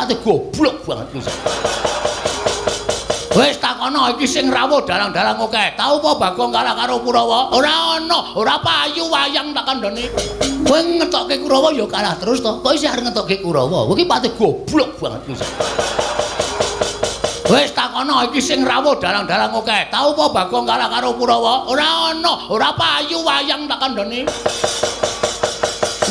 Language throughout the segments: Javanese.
pate goblok banget pisan. Wis takono iki sing rawuh dalang-dalang akeh. Tau apa Bagong kalah karo Kurawa? Ora ana, ora payu wayang tak kandhane. Kowe ngetokke Kurawa ya kalah terus to. Kok isih arep ngetokke Kurawa? Kowe iki pate goblok banget pisan. Wis takono iki sing rawuh dalang-dalang akeh. Tau apa Bagong kalah karo Kurawa? Ora ana, ora payu wayang tak kandhane.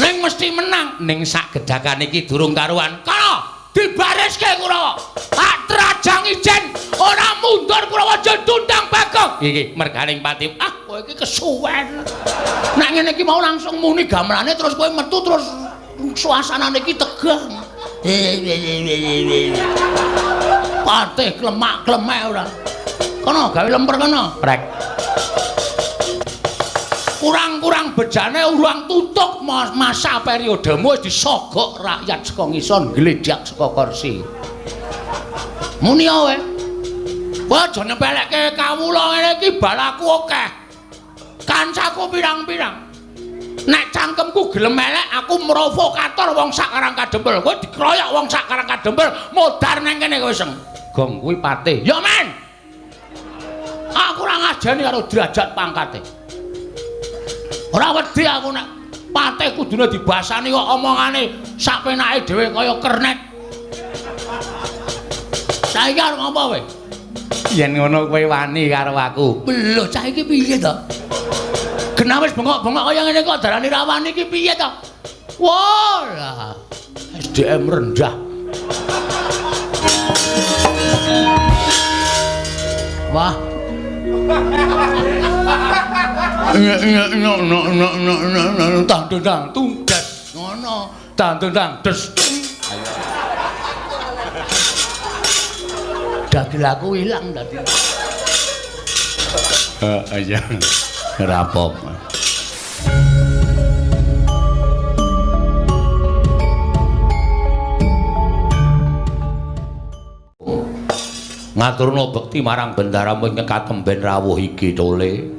Ning mesti menang. Ning sak gedhakan iki durung karuan. Kono dibariske Kurawa. Tak trajang ijen ora mundur Kurawa jendundang Bagong. Iki merganing pati. Ah, kowe iki kesuwen. Nek ngene iki mau langsung muni gamelane terus kowe metu terus suasanane iki tegang. Patih klemak-klemek ora. Kono gawe lemper kono. Prek. Kurang-kurang bejane urang tutuk masa periodemu wis disogok rakyat saka ngisor ngledhak saka kursi. Muni kowe. Kowe aja nyepelekke kawula ngene iki balaku akeh. Kancaku pirang-pirang. Nek cangkemku gelem elek aku provokator wong sak Karang Kadempel. Kowe dikroyok wong sak Karang Kadempel modar nang kene kowe seng. Gong kuwi patih. Ya men. Aku ora ngajeni karo derajat pangkate. Ora wedi aku nek patih kudune dibasani kok omongane sak penake dhewe kaya kernet. Saiki arep ngopo kowe? Yen ngono kowe wani karo aku. Lho cah iki piye to? Genah wis bengok-bengok kaya ngene kok darani ra wani iki piye to? Wah, lah. SDM rendah. Wah. Tang tang tunggas ngono. Tang tang des. Dagel aku ilang tadi. Heeh iya. Ora apa-apa. Ngaturna bekti marang bendaramu ingkang katemben rawuh iki tole.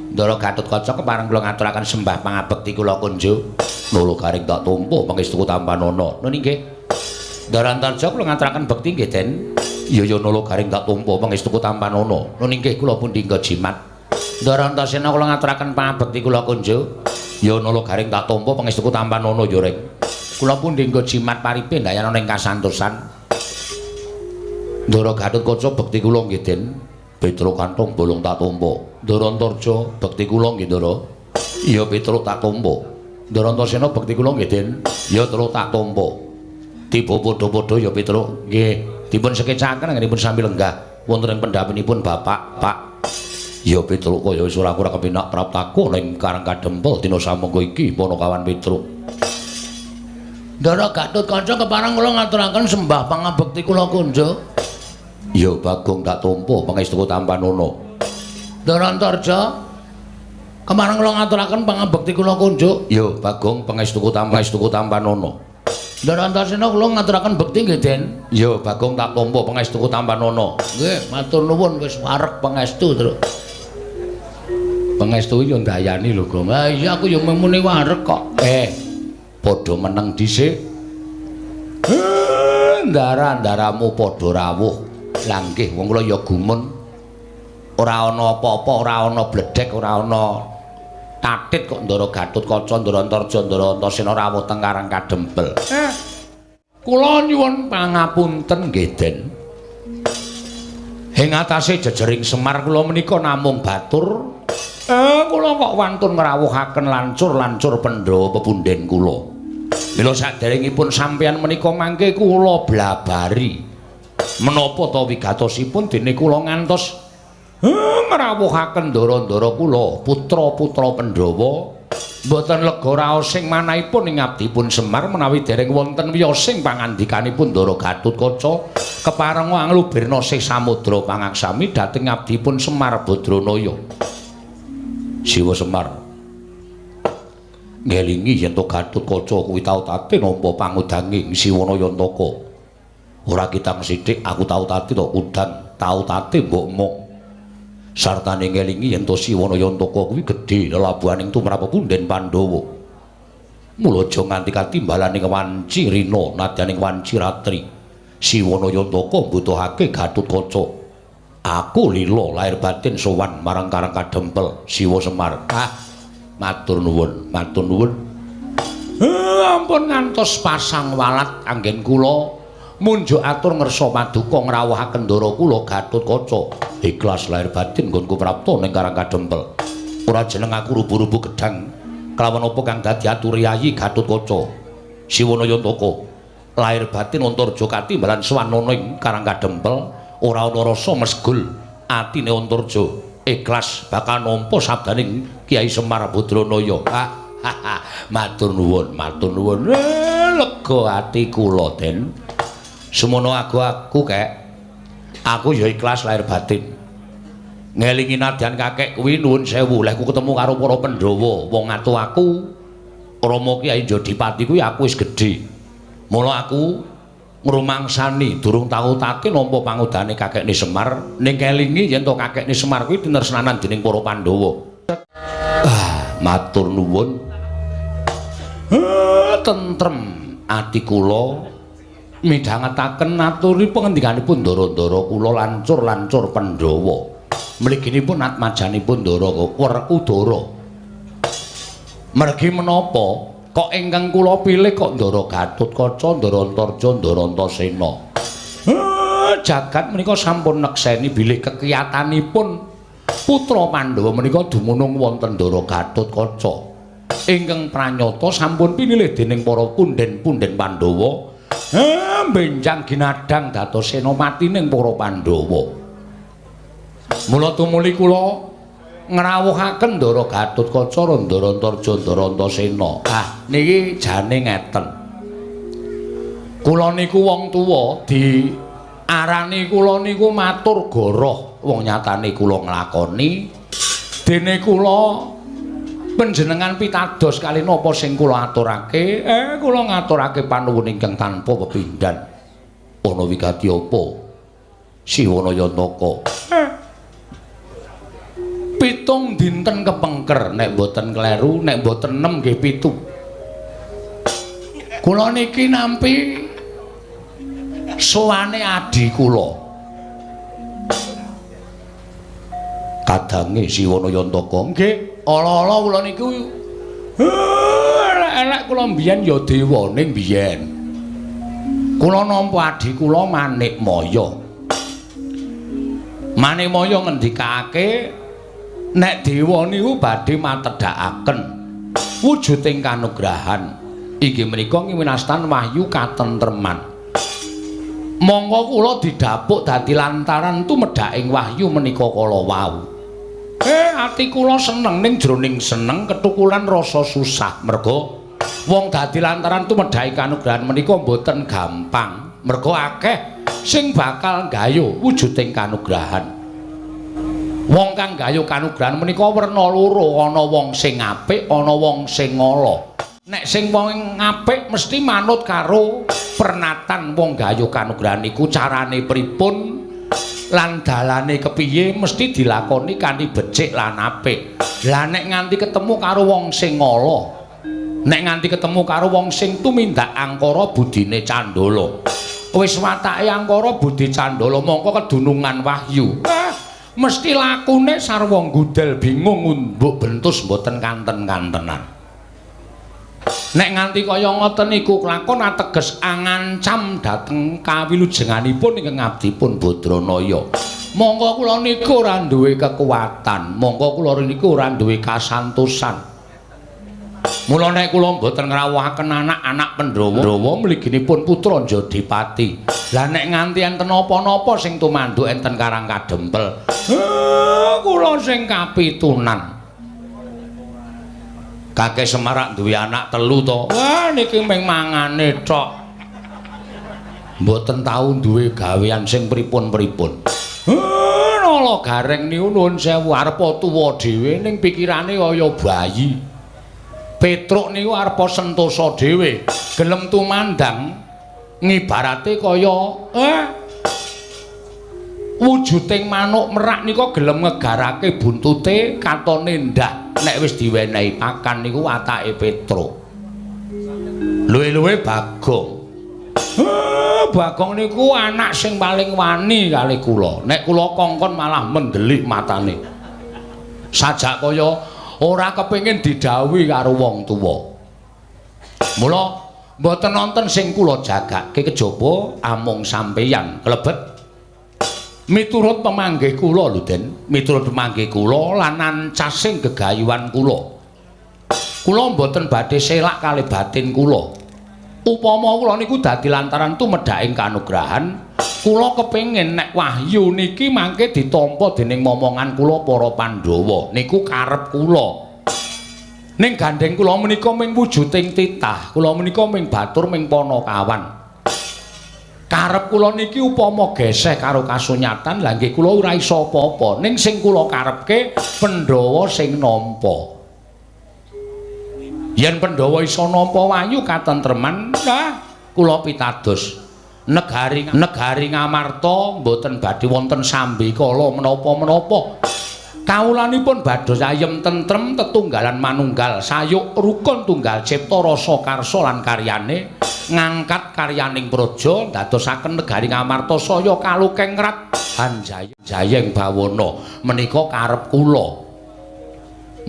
Ndara Gatotkaca kepareng kula ngaturaken sembah pangabekti kula kunjuk. Nolo garing tak tampa pangestuku tampanana. Nun inggih. Ndara Antarja kula ngaturaken bekti nggih Den. Iya ya nolo garing tak tampa pangestuku tampanana. Nun inggih kula pundi jimat. Ndara Antasena kula ngaturaken pangabekti kula kunjuk. Ya nolo garing tak tampa pangestuku tampanana ya Reng. Kula pundi jimat paripe ndayana ing kasantosan. Ndara Gatotkaca bekti kula nggih Den. Petruk kantong bolong tak tampa. Ndara Antarja bekti kula nggih Ndara. Iya Petruk tak tampa. Ndara Antasena bekti kula nggih Den. Ya Truk tak tampa. Tiba padha-padha ya Petruk. Nggih, dipun sekecaken anggenipun sami lenggah wonten ing pendhapinipun Bapak, Pak. Ya Petruk kaya wis ora kurang kepenak praptaku ning Karang Kadempel dina samangga iki Panakawan Petruk. Ndara Gatotkaca kepareng kula ngaturaken sembah pangabekti kula kunjuk. Ya Bagong tak tampa pangestuku tampanana. Ndara Antarja kepareng kula ngaturaken pangabekti kula kunjuk. Ya Bagong pangestuku tampanana. Ndara Antasena kula ngaturaken bekti nggih Den. Ya Bagong tak tampa pangestuku tampanana. Nggih, matur nuwun wis wareg pangestu, Truk. Pangestu yo ndayani lho, Gong. Ha iya aku yo muni wareg kok. Padha meneng dhisik. Ndara-ndaramu padha rawuh. Lah nggih wong kula ya gumun. Ora ana apa-apa, ora ana bledhek, ora ana tatit kok Ndara Gatotkaca, Ndara Antarja, Ndara Antasena rawuh teng Karang Kadempel. Kula nyuwun pangapunten nggih Den. Ing atase jejering Semar kula menika namung batur. Kula kok wantun ngrawuhaken lancur-lancur Pandhawa pepunden kula. Mila saderengipun sampeyan menika mangke kula blabari. Menapa ta wigatosipun dene kula ngantos ngrawuhaken ndara-ndara kula, putra-putra Pandhawa mboten lega raos sing manahipun ing abdipun Semar menawi dereng wonten wiyosing pangandikanipun Ndara Gatotkaca kepareng anglubirna sih samudra pangaksami dhateng abdipun Semar Badranaya. Siwa Semar ngelingi yen to Gatotkaca kuwi tau tate nampa pangudanging Siwana Yantaka. Ora kitang sithik aku tau tate to udan tau tate mbokmu. Sartane ngelingi yen to Siwana Yantaka kuwi gedhe lelabuhaning tumrap pepunden Pandhawa. Mula aja nganti katimbalaning wanci rina nadyaning wanci ratri. Siwana Yantaka mbutuhake Gatotkaca. Aku lila lahir batin sowan marang Karang Kadempel Siwa Semar. Ah, matur nuwun, matur nuwun. Ampun ngantos pasang walat anggen kula munjuk atur ngersa paduka ngrawuhaken ndara kula Gatotkaca. Ikhlas lahir batin nggonku prapta ning Karang Kadempel. Ora jeneng aku rubu-rubu gedang kelawan apa kang dadi aturi Yayi Gatotkaca. Siwana Yantaka lahir batin Antarja katimbalan swanana ing Karang Kadempel ora ana rasa mesgul atine Antarja ikhlas bakal nampa sabdaning Kyai Semar Badranaya. Matur nuwun, matur nuwun. Lega ati kula, Den. Semono aku kek. Aku ya ikhlas lahir batin. Ngelingi nadyan kakek kuwi nuwun sewu, lehku ketemu karo para Pandhawa, wong ngatu aku Rama Kyai Jodipati kuwi aku wis gedhe. Mula aku ngrumangsani durung tau take nampa pangudane kakekne Semar, ning kelingi yen to kakekne Semar kuwi tinresnanan dening para Pandhawa. Ah, matur nuwun. Tentrem ati kula midhangetaken aturi pangendikanipun ndara-ndara kula lancur-lancur Pandhawa. Mliginipun atmajanipun ndara Werkudara. Mergi menapa kok ingkang kula pilih kok Ndara Gatotkaca, Ndara Antarja, Ndara Antasena. Jagat menika sampun nekseni bilih kekiyatanipun putra Pandhawa menika dumunung wonten Ndara Gatotkaca. Ingkang pranyata sampun pinilih dening para punden-punden Pandhawa. Benjang ginadang dados senopatining para Pandhawa. Mula tumuli kula ngrawuhaken Ndara Gatotkaca, Ndara Antarja, Ndara Antasena. Ah, niki jane ngeten. Kula niku wong tuwa diarani kula niku matur goroh, wong nyatane kula nglakoni. Dene kula panjenengan pitados kali napa sing kula aturake? Kula ngaturake panuwun ingkang tanpa pepindhan. Ana wigati apa? Siwana Yantaka. 7 dinten kepengker, nek mboten kleru, nek mboten 6 nggih 7. Kula niki nampi sowane adhi kula. Kadange Siwana Yantaka. Nggih, ala-ala kula niku elek-elek kula mbiyen ya dewa ning biyen. Kula nampa adhi kula Manikmaya. Manikmaya ngendikake nek dewa niku badhe matedhakaken wujuding kanugrahan inggih menika ngiwinastan wahyu katentreman. Monggo kula didhapuk dadi lantaran tumedhaking wahyu menika kala wau. Ati kula seneng ning jroning seneng ketukulan rasa susah merga wong dadi lantaran tumedhake kanugrahan menika mboten gampang merga akeh sing bakal gayuh wujuding kanugrahan. Wong kang gayuh kanugrahan menika werna loro, ana wong sing apik, ana wong sing ala. Nek sing wong apik mesti manut karo pernatan wong gayuh kanugrahan iku carane pripun lan dalane kepiye mesti dilakoni kanthi becik lan apik. Lah nek nganti ketemu karo wong sing ala, nek nganti ketemu karo wong sing tumindak angkara budine candala, wis watake angkara budi candala mongko kedunungan wahyu. Mesti lakune sarwa nggudel bingung mbok bentus mboten kanten-kantenan. Nek nganti kaya ngoten niku kelakon ateges angancam dhateng kawilujenganipun ingkang abdipun Badranaya. Monggo kula niku ora duwe kekuatan, monggo kula niku ora duwe kasantosan. Mula nek kula mboten ngrawuhaken anak-anak Pandhawa mliginipun putra Jodipati. Lah nek nganti enten napa-napa sing tumanduk enten Karang Kadempel, kula sing kapitunan. Kakek Semarak duwe anak 3 to. Wah niki mung mangane tok. Mboten tau duwe gawean sing pripun-pripun. Nala Gareng niku nuwun sewu arep tuwa dhewe ning pikirane kaya bayi. Petruk niku arep sentosa dhewe, gelem tumandang ngibarate kaya wujuding manuk merak nika gelem ngegarake buntute katone ndak nek wis diwenehi pakan niku watake Petruk. Luwe-luwe Bagong. Bagong niku anak sing paling wani kalih kula. Nek kula kongkon malah mendelik matane. Sajak kaya ora kepengin didhawuhi karo wong tuwa. Mula mboten nonton sing kula jagake kejaba amung sampeyan klebet miturut pemanggih kula lho Den, miturut pemanggih kula lan ancasing gegayuhan kula. Kula mboten badhe selak kalih batin kula. Upama kula niku dadi lantaran tumedhaking kanugrahan, kula kepengin nek wahyu niki mangke ditampa dening momongan kula para Pandhawa. Niku karep kula. Ning gandheng kula menika ming wujuding titah, kula menika ming batur ming panakawan. Karep kula niki upama geseh karo kasunyatan, lha nggih kula ora iso apa-apa. Ning sing kula karepke Pandhawa sing nampa. Yen Pandhawa iso nampa wahyu katentreman, nah kula pitados. Negari negari Ngamarta mboten badhe wonten sambekala menapa-menapa. Kawulanipun badhe ayem tentrem tetunggalan manunggal sayuk rukun tunggal cipta rasa karsa lan karyane ngangkat karyaning praja ndadosaken negari Ngamarta saya kalukengrat hanjaya jayeng bawana. Menika karep kula.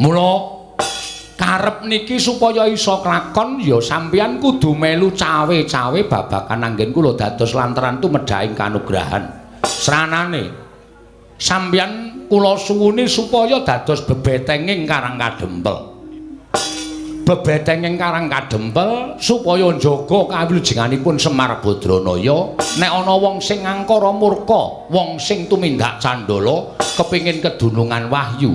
Mula karep niki supaya iso klakon ya sampeyan kudu melu cawe-cawe babagan anggen kula dados lantaran tumedhaking kanugrahan. Sranane sampeyan kula suwuni supaya dados bebetenging Karang Kadempel. Bebetenging Karang Kadempel supaya njaga kawilujenganipun Semar Badranaya. Nek ana wong sing angkara murka, wong sing tumindak candala kepengin kedunungan wahyu,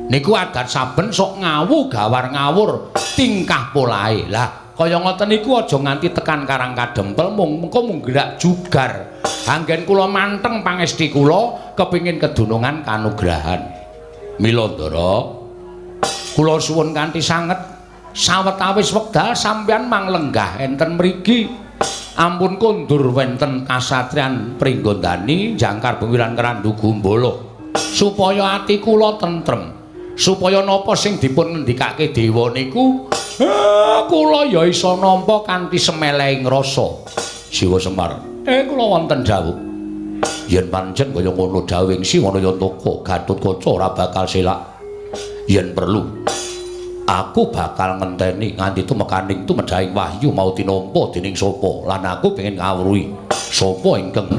niku adat saben sok ngawu gawar ngawur tingkah polahe. Lah kaya ngoten niku aja nganti tekan Karang Kadempel mung mengko mung gerak jugar. Anggen kula manteng pangesti kula kepengin kedunungan kanugrahan. Mila Ndara, kula suwun kanthi sanget sawetawis wekdal sampeyan manglenggah enten mriki. Ampun kondur wenten kasatriyan Pringgondani jangkar bengi lan Kerandu Gumbala supaya ati kula tentrem. Supaya napa sing dipun ngendikake dewa niku kula ya iso nampa kanthi semelehing rasa. Siwa Semar, kula wonten dawuh. Yen pancen kaya ngono dawuhing Siwana Yantaka, Gatotkaca ora bakal selak. Yen perlu aku bakal ngenteni nganti tumekaning tumedhahing wahyu mau tinampa dening sapa lan aku pengin ngawruhi sapa ingkang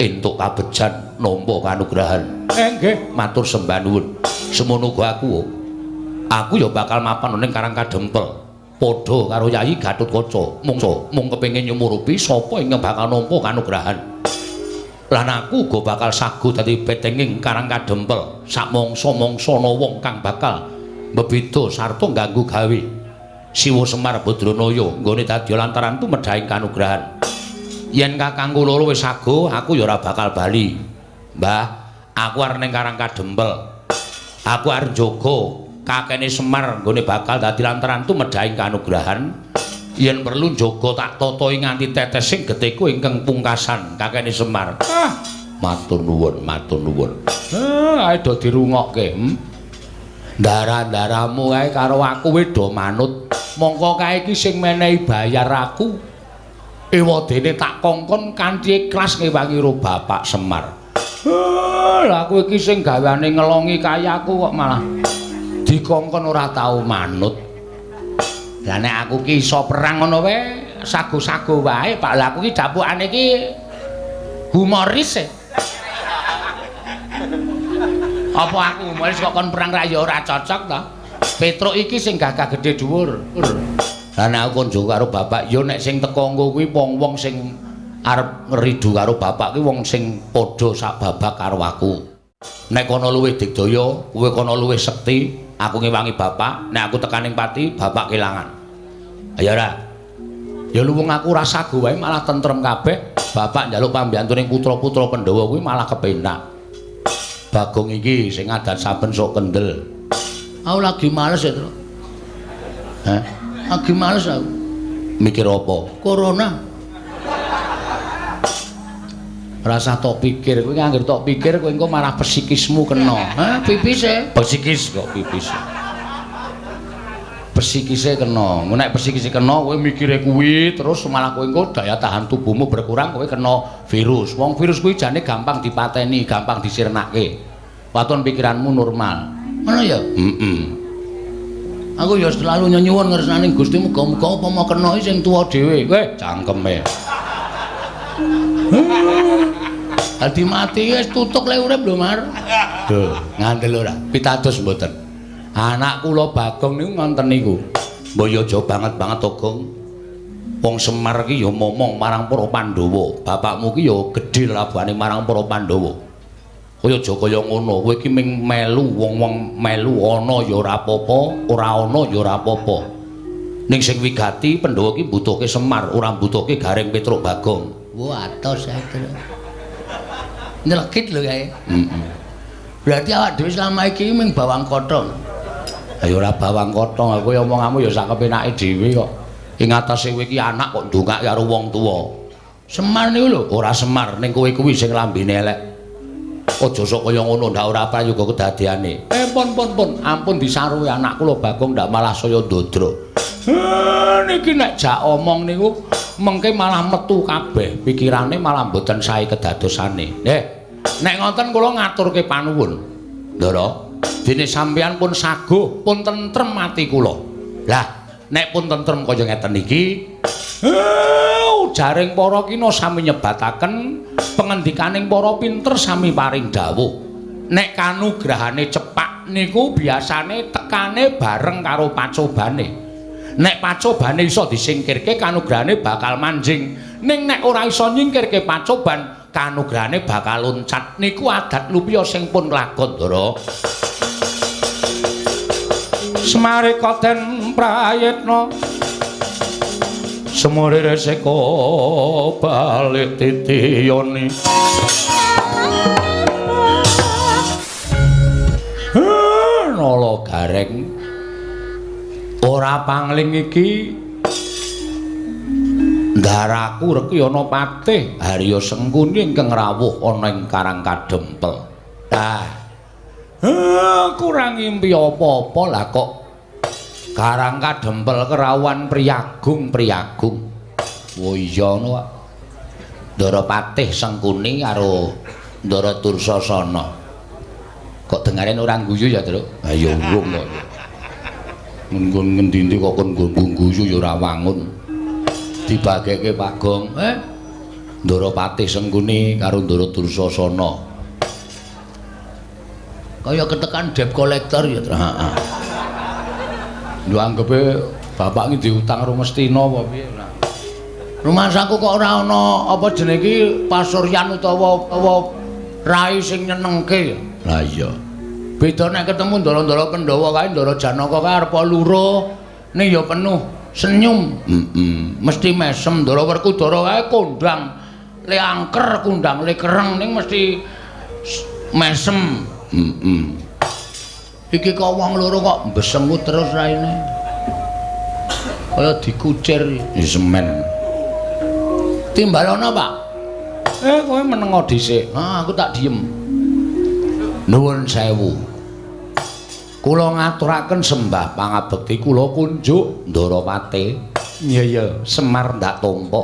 entuk kabejan nampa kanugrahan. Nggih, matur sembah nuwun. Semono uga aku ya bakal mapan ning Karang Kadempel. Padha karo Yayi Gatotkaca, mung kepengin nyumurupi sapa ingkang bakal nampa kanugrahan. Lan aku uga bakal sagu dadi betenging Karang Kadempel sak mangsa-mangsa ana wong kang bakal mbebeda sarta ngganggu gawe Siwa Semar Badranaya nggone dadi lantaran tumedhahing kanugrahan. Yen kakangku loro wis sago, aku ya ora bakal bali. Mbah, aku arep ning Karang Kadempel. Aku arep njaga kakene Semar nggone bakal dadi lantaran tumedhahing kanugrahan. Yen perlu njaga tak tatahi nganti tetesing getihku ingkang pungkasan kakene Semar. Ah, matur nuwun, matur nuwun. Ah, ae do dirungokke. Ndara-ndaramu kae karo aku wis do manut. Mongko kae iki sing menehi bayar aku. Ewadene tak kongkon kanthi ikhlas ngewangi ro Bapak Semar. Lah kowe iki sing gaweane ngelongi kayaku kok malah dikongkon ora tau manut. Lah nek aku ki iso perang ngono wae, sago-sago wae, Pak. Lah aku ki dapukane iki humoris e. Apa aku humoris kok kon perang ra ya ora cocok to? Petruk iki sing gagah gedhe dhuwur. Lah nek aku kon jogo karo bapak, ya nek sing teko engko kuwi wong-wong sing arep ngridu karo bapak kuwi wong sing padha sak babak karo aku. Nek kono luwih digdaya, kowe kono luwih sekti, aku ngewangi bapak, nek aku tekaning pati, bapak kelangan. Ayo ora. Ya luwung aku ora sago wae malah tentrem kabeh, bapak njaluk pambiyantu ning putra-putra Pandhawa kuwi malah kepenak. Bagong iki sing adat saben sok kendel. Aku lagi males ya, Tru. Hah? Lagi males aku. Mikir apa? Corona. Rasa tok pikir, kowe anggere tok pikir kowe engko malah psikismu kena. Hah, pipis e. Psikis kok pipis. Psikise kena. Nek psikise kena kowe mikire kuwi terus malah kowe engko daya tahan tubuhmu berkurang, kowe kena virus. Wong virus kuwi jane gampang dipateni, gampang disirnake. Waton pikiranmu normal. Ngono ya? Heeh. Aku ya selalu nyuwun ngersane Gusti muga-muga apa mau kena sing tuwa dhewe. Weh, cangkeme. Dadi mati wis tutuk le urip lho, Mar. Duh, ngandel ora? Pitados mboten. Anak kula Bagong niku ngonten niku. Mbok ya aja banget-banget to, Gong. Wong Semar ki ya momong marang para Pandhawa. Bapakmu ki ya gedhe lelabuhane marang para Pandhawa. Kowe aja kaya ngono, kowe iki ming melu wong-wong melu ana ya ora apa-apa, ora ana ya ora apa-apa. Ning sing wigati Pandhawa ki mbutuhke Semar, ora mbutuhke Gareng Petruk Bagong. Wah, atos ae. Nyelekit lho kae. Heeh. Berarti awak dhewe selama iki ming bawang kothong. Ayo ora bawang kothong, aku ya omonganmu ya sak kepenake dhewe kok. Ing atase kowe iki anak kok ndongake karo wong tuwa. Semar niku lho, ora Semar ning kowe kuwi sing lambene elek. Aja sok kaya ngono, ndak ora prayoga kedadeane. Pun pun pun, ampun disaruwi anak kula Bagong ndak malah saya ndodro. Niki nek jak omong niku mengke malah metu kabeh, pikirane malah mboten sae kedadosane. Nek ngoten kula ngaturke panuwun. Ndara, dene sampeyan pun saguh, pun tentrem ati kula. Lah, nek pun tentrem kaya ngeten iki, ujaring para kina sami nyebataken pengendikaning para pinter sami paring dawuh. Nek kanugrahane cepak niku biasane tekane bareng karo pacobane. Nek pacobane iso disingkirke kanugrahane bakal manjing. Ning nek ora iso nyingkirke pacoban, kanugrahane bakal loncat. Niku adat lupiya sing pun lagon, Ndara. Semarika den prayitna semure reseka balik titiyoni. Nala Gareng ora pangling iki ndaraku reki ana patih Harya Sengkuni ingkang rawuh ana ing Karang Kadempel. Lah, kurang ngimpi apa-apa lah kok Karang Kadempel kerawuhan priyagung priyagung. Oh iya ngono kok. Ndara Patih Sengkuni karo Ndara Dursasana. Kok dengaren ora guyu ya, Truk? Ha ya urung kok. Nggon ngendi-endi kok kon guyu ya ora wangun. Dibageke Pak Gong. Ndara Patih Sengkuni karo Ndara Dursasana. Kaya ketekan debt collector ya, Truk. Heeh. Lho anggepe bapak iki diutang karo Mestina apa piye? Rumasaku kok ora ana apa jenenge iki pasuryan utawa apa rai sing nyenengke ya. Lah iya. Beda nek ketemu ndara-ndara Pandhawa kae, Ndara Janaka kae arep loro ning ya penuh senyum. Heeh. Mesti mesem. Ndara Werkudara kae kondang le angker, kondang le kereng ning mesti mesem. Heeh. Iki kok wong loro kok mbesengut terus raine. Kaya dikucir semen. Timbalono, Pak. Kowe menengo dhisik. Ah, aku tak diem. Nuwun sewu. Kula ngaturaken sembah pangabekti kula kunjuk Ndara Patih. Iya iya, Semar ndak tampa.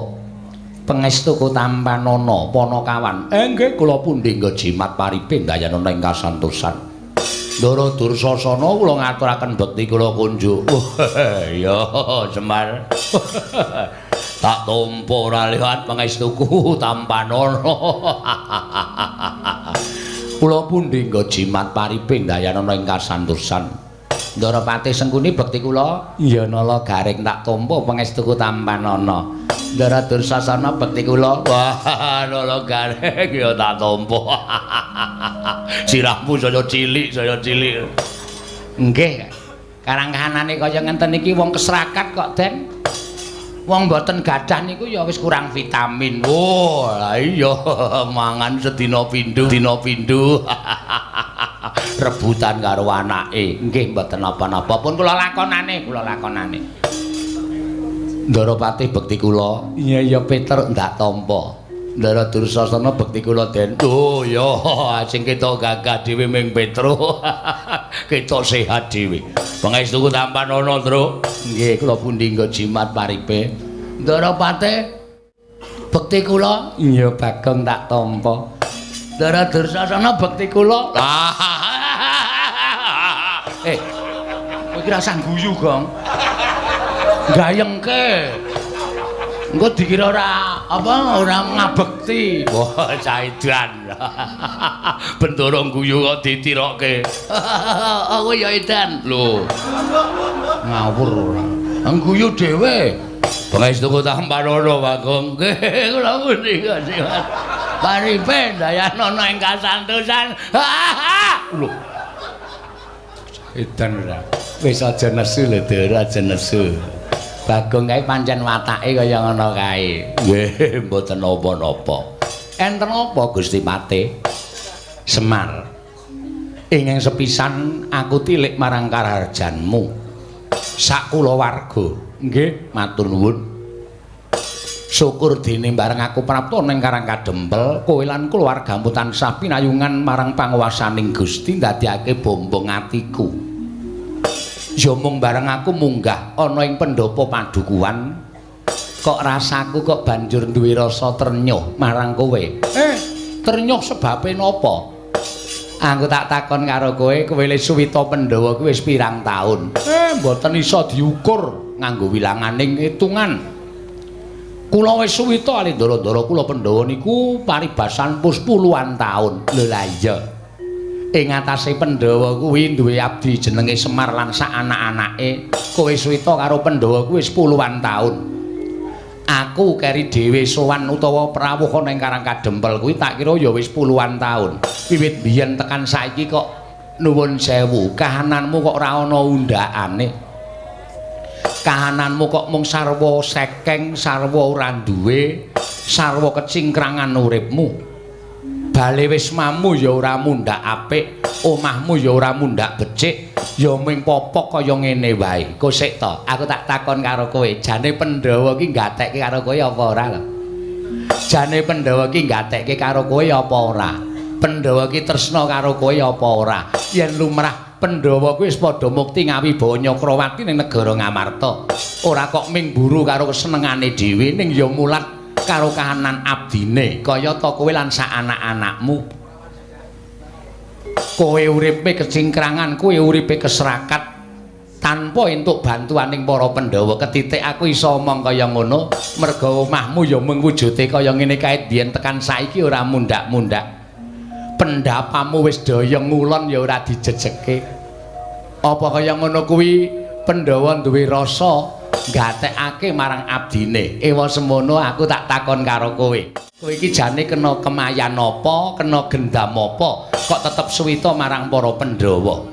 Pangestuku tampanana Panakawan. Nggih kula pundi nggo jimat paripe ndayanana ing kasantosan. Ndara Dursasana kula ngaturaken bekti kula kunjuk. Ya Semar. Tak tampa ora liwat pangestuku tampanana. Kula pundi nggo jimat paripe ndayanana ing kasantosan. Ndara Patih Sengkuni bekti kula. Ya Nala Gareng tak tampa pangestuku tampanana. Ndara Dursasana bekti kula. Wah, Nala Gareng ya tak tampa. Sirahmu saya cilik, saya cilik. Nggih. Karang kahanane kaya ngenten iki wong kesrakat kok, Den. Wong mboten gadah niku ya wis kurang vitamin. Oh, lah iya mangan sedina pindho, dina pindho. Rebutan karo anake. Nggih mboten napa-napa pun kula lakonane, kula lakonane. Ndara Patih bekti kula. Iya iya Peter ndak tampa. Ndara Dursasana bekti kula den. Oh ya, sing ketok gagah dhewe ming Petro. Ketok sehat dhewe. Pangestuku tampanana, Truk. Nggih, kula pundi nggo jimat paripe. Ndara Pate bekti kula. Iya, Bagong tak tampa. Ndara Dursasana bekti kula. Kowe iki rasah guyu, Gong. Gayengke. Engko dikira ora apa ora ngabekti. Wah, caidan. Bendara guyu kok ditirokke. Aku ya edan. Lho. Ngawur ora. Ngguyu dhewe. Pangestuku tampanana, Bagong. Nggih, kula pundi Mas. Paripe dayanana ing kasantosan. Lho. Edan ora. Wis aja nesu lho, Ndara, aja nesu. Bagong kae pancen watake kaya ngono kae. Nggih, mboten napa-napa. Enten apa Gusti Pate? Semar. Ingkang sepisan aku tilik marang karaharjanmu. Sak kulawarga. Nggih, matur nuwun. Syukur dene bareng aku prapta ning Karang Kadempel, kowe lan keluargamu tansah pinayungan marang panguwasaning Gusti ndadekake bombong atiku. Ya mung bareng aku munggah ana ing pendopo padukuhan, kok rasaku kok banjur duwe rasa trenyuh marang kowe. Trenyuh sebabe napa? Aku tak takon karo kowe, kowe le suwita Pandhawa kuwi wis pirang taun? Mboten iso diukur nganggo wilanganing hitungan. Kula wis suwita ali ndara-ndara kula Pandhawa niku paribasan pus puluhan taun. Lho lah iya. Ing atase Pandhawa kuwi duwe abdi jenenge Semar lan sak anak-anake. Kowe suwita karo Pandhawa kuwi wis puluhan taun. Aku keri dhewe sowan utawa prawuh ana ing Karang Kadempel kuwi tak kira ya wis puluhan taun. Wiwit biyen tekan saiki kok nuwun sewu, kahananmu kok ora ana undhakane. Kahananmu kok mung sarwa sekeng, sarwa ora duwe, sarwa kecingkrangan uripmu. Bale wismamu ya ora mundhak apik, omahmu ya ora mundhak becik, ya mung popok kaya ngene wae. Kosek to, aku tak takon karo kowe, jane Pandhawa ki gatekke karo kowe apa ora lho? Jane Pandhawa ki gatekke karo kowe apa ora? Pandhawa ki tresna karo kowe apa ora? Yen lumrah Pandhawa kuwi wis padha mukti ngawibawa Nyakrawati ning negara Ngamarta. Ora kok ming mburu karo kesenengane dhewe, ning ya mulat karo kahanan abdine kaya ta kowe lan sak anak-anakmu. Kowe uripe kecingkrangan, kowe uripe keserakat tanpa entuk bantuaning para Pandhawa. Ketitik aku iso omong kaya ngono merga omahmu ya mung wujude kaya ngene kae biyen tekan saiki ora mundhak-mundhak. Pendapamu wis daya ngulon ya ora dijejeke. Apa kaya ngono kuwi Pandhawa duwe rasa gatekake marang abdine. Ewa semono aku tak takon karo kowe. Kowe iki jane kena kemayan apa, kena gendam apa, kok tetep suwita marang para Pandhawa?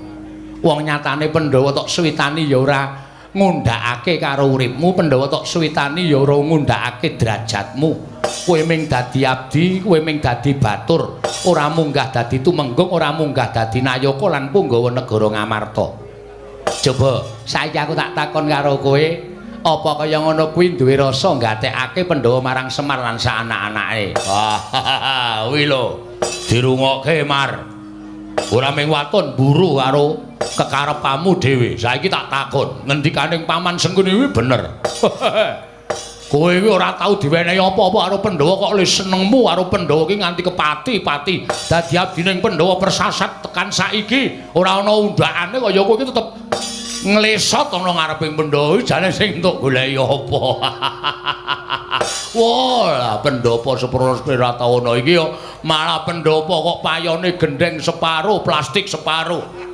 Wong nyatane Pandhawa tok suwitani ya ora ngundhakake karo uripmu, Pandhawa tok suwitani ya ora ngundhakake derajatmu. Kowe ming dadi abdi, kowe ming dadi batur, ora munggah dadi tumenggung, ora munggah dadi nayaka lan punggawa negara Ngamarta. Coba saiki aku tak takon karo kowe, apa kaya ngono kuwi duwe rasa gatekake Pandhawa marang Semar lan sak anak-anake? Wah, kuwi lho dirungokke, Mar. Ora ming waton mburu karo kekarepanmu dhewe. Saiki tak takon, ngendikaning Paman Sengkuni kuwi bener. Kowe iki ora tau diwenehi apa-apa karo Pandhawa kok le senengmu karo Pandhawa iki nganti kepati-pati. Dadi abdining Pandhawa persasat tekan saiki ora ana undhakane kaya kowe iki tetep nglesot ana ngareping Pandhawa. Jane sing entuk goleki apa? Wah, pendhapa sepro-sepira tauna iki ya malah pendhapa kok payone gendheng separo, plastik separo.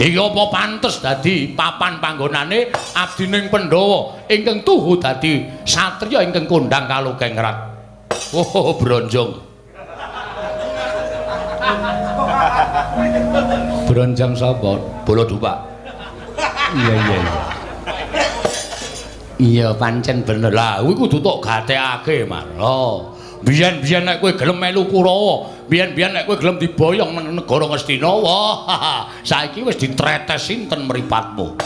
Iki apa pantes dadi papan panggonane abdining Pandhawa ingkang tuhu dadi satriya ingkang kondhang kalukengrat. Oh, bronjong. Bronjong sapa? Bala Dupak. Iya iya iya. Iya pancen bener. Lah kuwi kudu tok gatekake, Mar. Oh. Biyen-biyen nek kowe gelem melu Kurawa, biyen-biyen nek kowe gelem diboyong nang negara Ngastina, wah, saiki wis ditretes sinten mripatmu.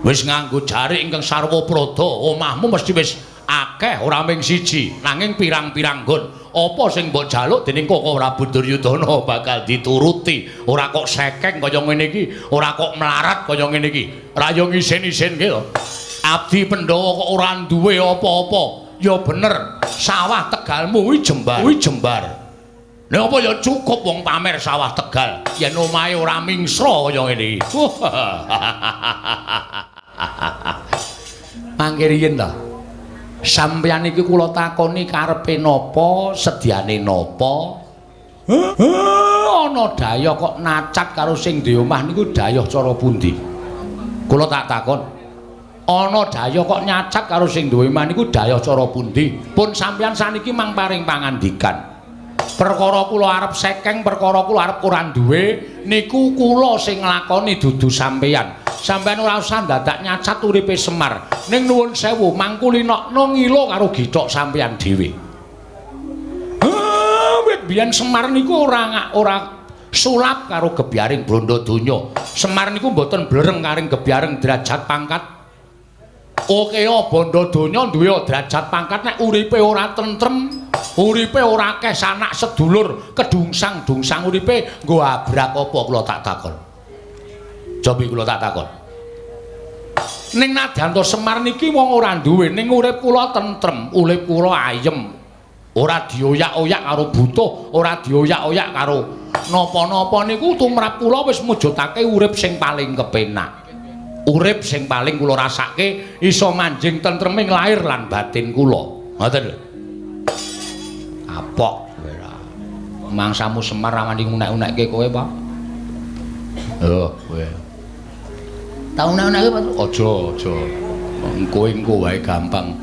Wis nganggo jarik ingkang sarwa prada, omahmu mesti wis Akeh ora ming siji, nanging pirang-pirang nggon. Apa sing mbok jaluk dening Koko Prabu Duryudana bakal dituruti. Ora kok sekeng kaya ngene iki, ora kok melarat kaya ngene iki. Ra yo ngisin-isinke to. Abdi Pandhawa kok ora duwe apa-apa. Ya bener, sawah Tegalmu kuwi jembar. Kuwi jembar. Lha apa ya cukup wong pamer sawah Tegal yen omahe ora mingsra kaya ngene iki. Mangke riyin to. Sampeyan iki kula takoni karepe napa, sediane napa? Ana dayah kok nacat karo sing duwe omah niku dayah cara pundi? Kula tak takon. Ana dayah kok nyacat karo sing duwe omah niku dayah cara pundi? Pun sampeyan saniki mang paring pangandikan. Perkara kula arep sekeng, perkara kula arep ora duwe niku kula sing nglakoni dudu sampeyan. Sampeyan ora usah dadak nyacat uripe Semar. Ning nuwun sewu mangkulinokno ngilo karo githok sampeyan dhewe. Wit biyen Semar niku ora sulap karo gebyaring bondo donya. Semar niku mboten blereng karing gebyaring derajat pangkat. Oke, bondo donya duwe derajat pangkat nek uripe ora tentrem, uripe ora akeh sanak sedulur, kedungsang-dungsang uripe nggo abrak apa kula tak takon. Cobi kula tak takon. Ning nadyanto Semar niki wong ora duwe, ning urip kula tentrem, urip kula ayem. Ora dioyak-oyak karo butuh, ora dioyak-oyak karo napa-napa niku tumrap kula wis mujudake urip sing paling kepenak. Urip sing paling kula rasake iso manjing tentreming lahir lan batin kula. Ngoten lho. Kapok kowe ra. Mangsamu Semar ra wani unek-unekke kowe, Pak. Oh, kowe. Tak unek-unekke, Pak. Aja, aja. Kowe engko wae gampang.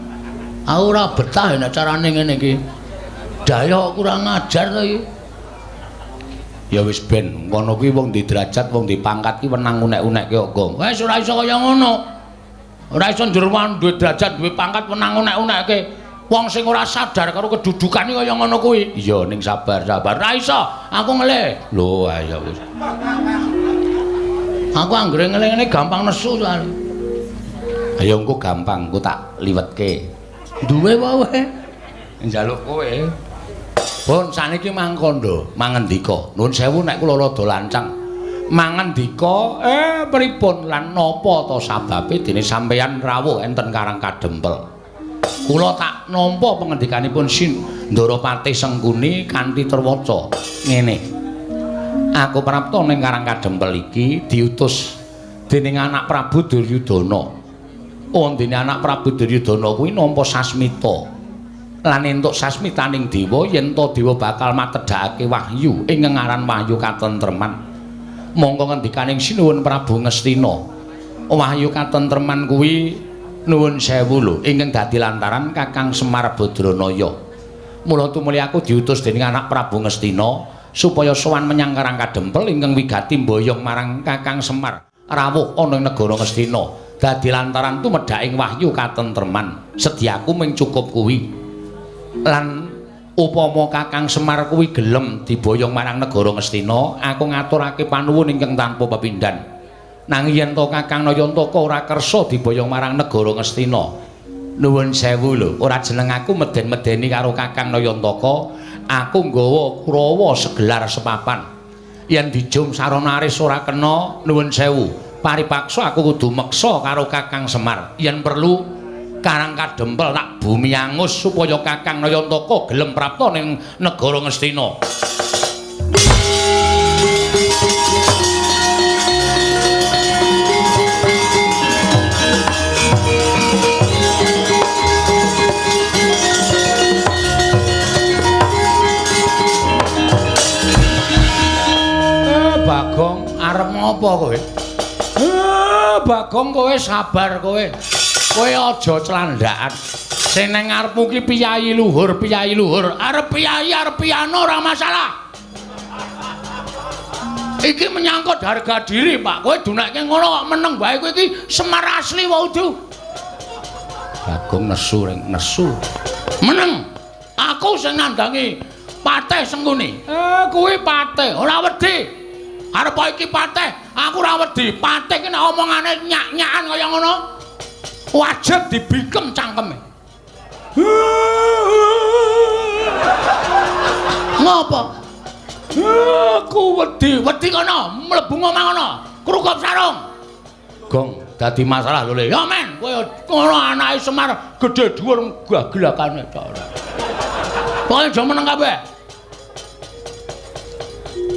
Aku ora betah nek carane ngene iki. Daya kurang ajar to iki. Ya wis ben, ngono kuwi wong di derajat, wong di pangkat ki wenang unek-unekke kok. Wis ora iso kaya ngono. Ora iso njerwan duwe derajat, duwe pangkat wenang unek-unekke. Wong sing ora sadar karo kedudukane kaya ngono kuwi. Iya, ning sabar, sabar. Ora iso, aku ngelih. Lho, ayo wis. Aku anggere ngelih ngene gampang nesu soalé. Ayo engko gampang, engko tak liwetke. Duwe apa kowe? Njaluk kowe. Pun saniki mangkondo, mangendika. Nuwun sewu nek kula rada lancang. Mangendika, pripun lan napa ta sababe dene sampeyan rawuh enten Karang Kadempel? Kula tak nampa pangendikanipun Ndara Patih Sengkuni kanthi terwaca ngene. Aku prapta ning Karang Kadempel iki diutus dening anak Prabu Duryudana. Oh, dene anak Prabu Duryudana kuwi nampa sasmita. Lan entuk sasmitaning dewa yen ta dewa bakal matedhakake wahyu ing ngaran wahyu katentreman. Mongko ngendikaning Sinuwun Prabu Ngastina, wahyu katentreman kuwi nuwun sewu lho ingkang dadi lantaran Kakang Semar Badranaya. Mula tumuli aku diutus dening anak Prabu Ngastina supaya sowan menyang Karang Kadempel ingkang wigati mboyong marang Kakang Semar rawuh ana ing negara Ngastina. Dadi lantaran tumedhaking wahyu katentreman. Sediaku mung cukup kuwi. Lan upama Kakang Semar kuwi gelem diboyong marang negara Ngastina, aku ngaturake panuwun ingkang tanpa pepindhan. Nanging yen to Kakang Nayantaka ora kersa diboyong marang negara Ngastina, nuwun sewu lho, ora jeneng aku meden-medeni karo Kakang Nayantaka, aku nggawa Kurawa segelar sepapan. Yen dijum sarana aris ora kena, nuwun sewu, paripaksa aku kudu meksa karo Kakang Semar. Yen perlu Karang Kadempel tak bumi angus supaya Kakang Nayantaka gelem prapta ning negara Ngastina. Bagong arep ngopo kowe? Bagong kowe sabar kowe. Kowe aja clandhakan. Sing nang ngarepmu ki piyayi luhur, piyayi luhur. Arep piyayi, arep piyano ora masalah. Iki menyangkut harga diri, Pak. Kowe dunekke ngono kok meneng wae kowe iki Semar asli wae udu. Bagong nesu ring nesu. Meneng. Aku sing nandangi Patih Sengkuni. Kuwi patih, ora wedi. Arep iki patih, aku ora wedi. Patih ki nek omongane nyak-nyakan kaya ngono, wajib dibikem cangkeme. Ngopo? Aku wedi, wedi kono, mlebu omah kono. Krukop sarung. Gong dadi masalah lho Le. Ya men, kowe ngono anake Semar gedhe dhuwur gagelakane tok. Pokoke aja meneng kabeh.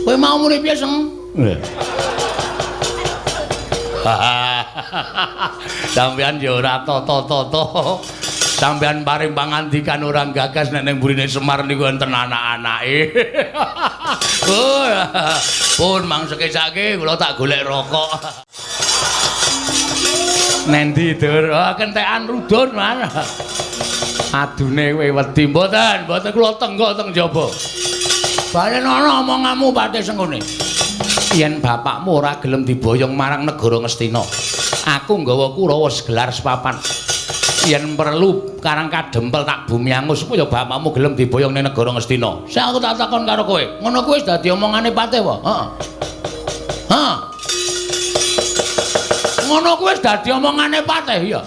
Kowe mau muni piye, Seng? Sampeyan ya ora tata-tata. Sampeyan paring pangandikan ora gagas nek ning mburine Semar niku enten anak-anake. Pun mangsekesake kula tak golek rokok. Nendi, Dur? Oh, kentekan rudun, Man. Adune kowe wedi mboten, mboten kula tenggok teng jaba. Balen ana omonganmu Patih Sengkuni. Yen bapakmu ora gelem diboyong marang negara Ngastina, aku nggawa Kurawa segelar sepapan. Yen perlu Karang Kadempel tak bumi angus supaya bapakmu gelem diboyong ning negara Ngastina. Sing aku tak takon karo kowe, ngono kuwi wis dadi omongane Patih apa? Heeh. Heeh. Ngono kuwi wis dadi omongane Patih ya.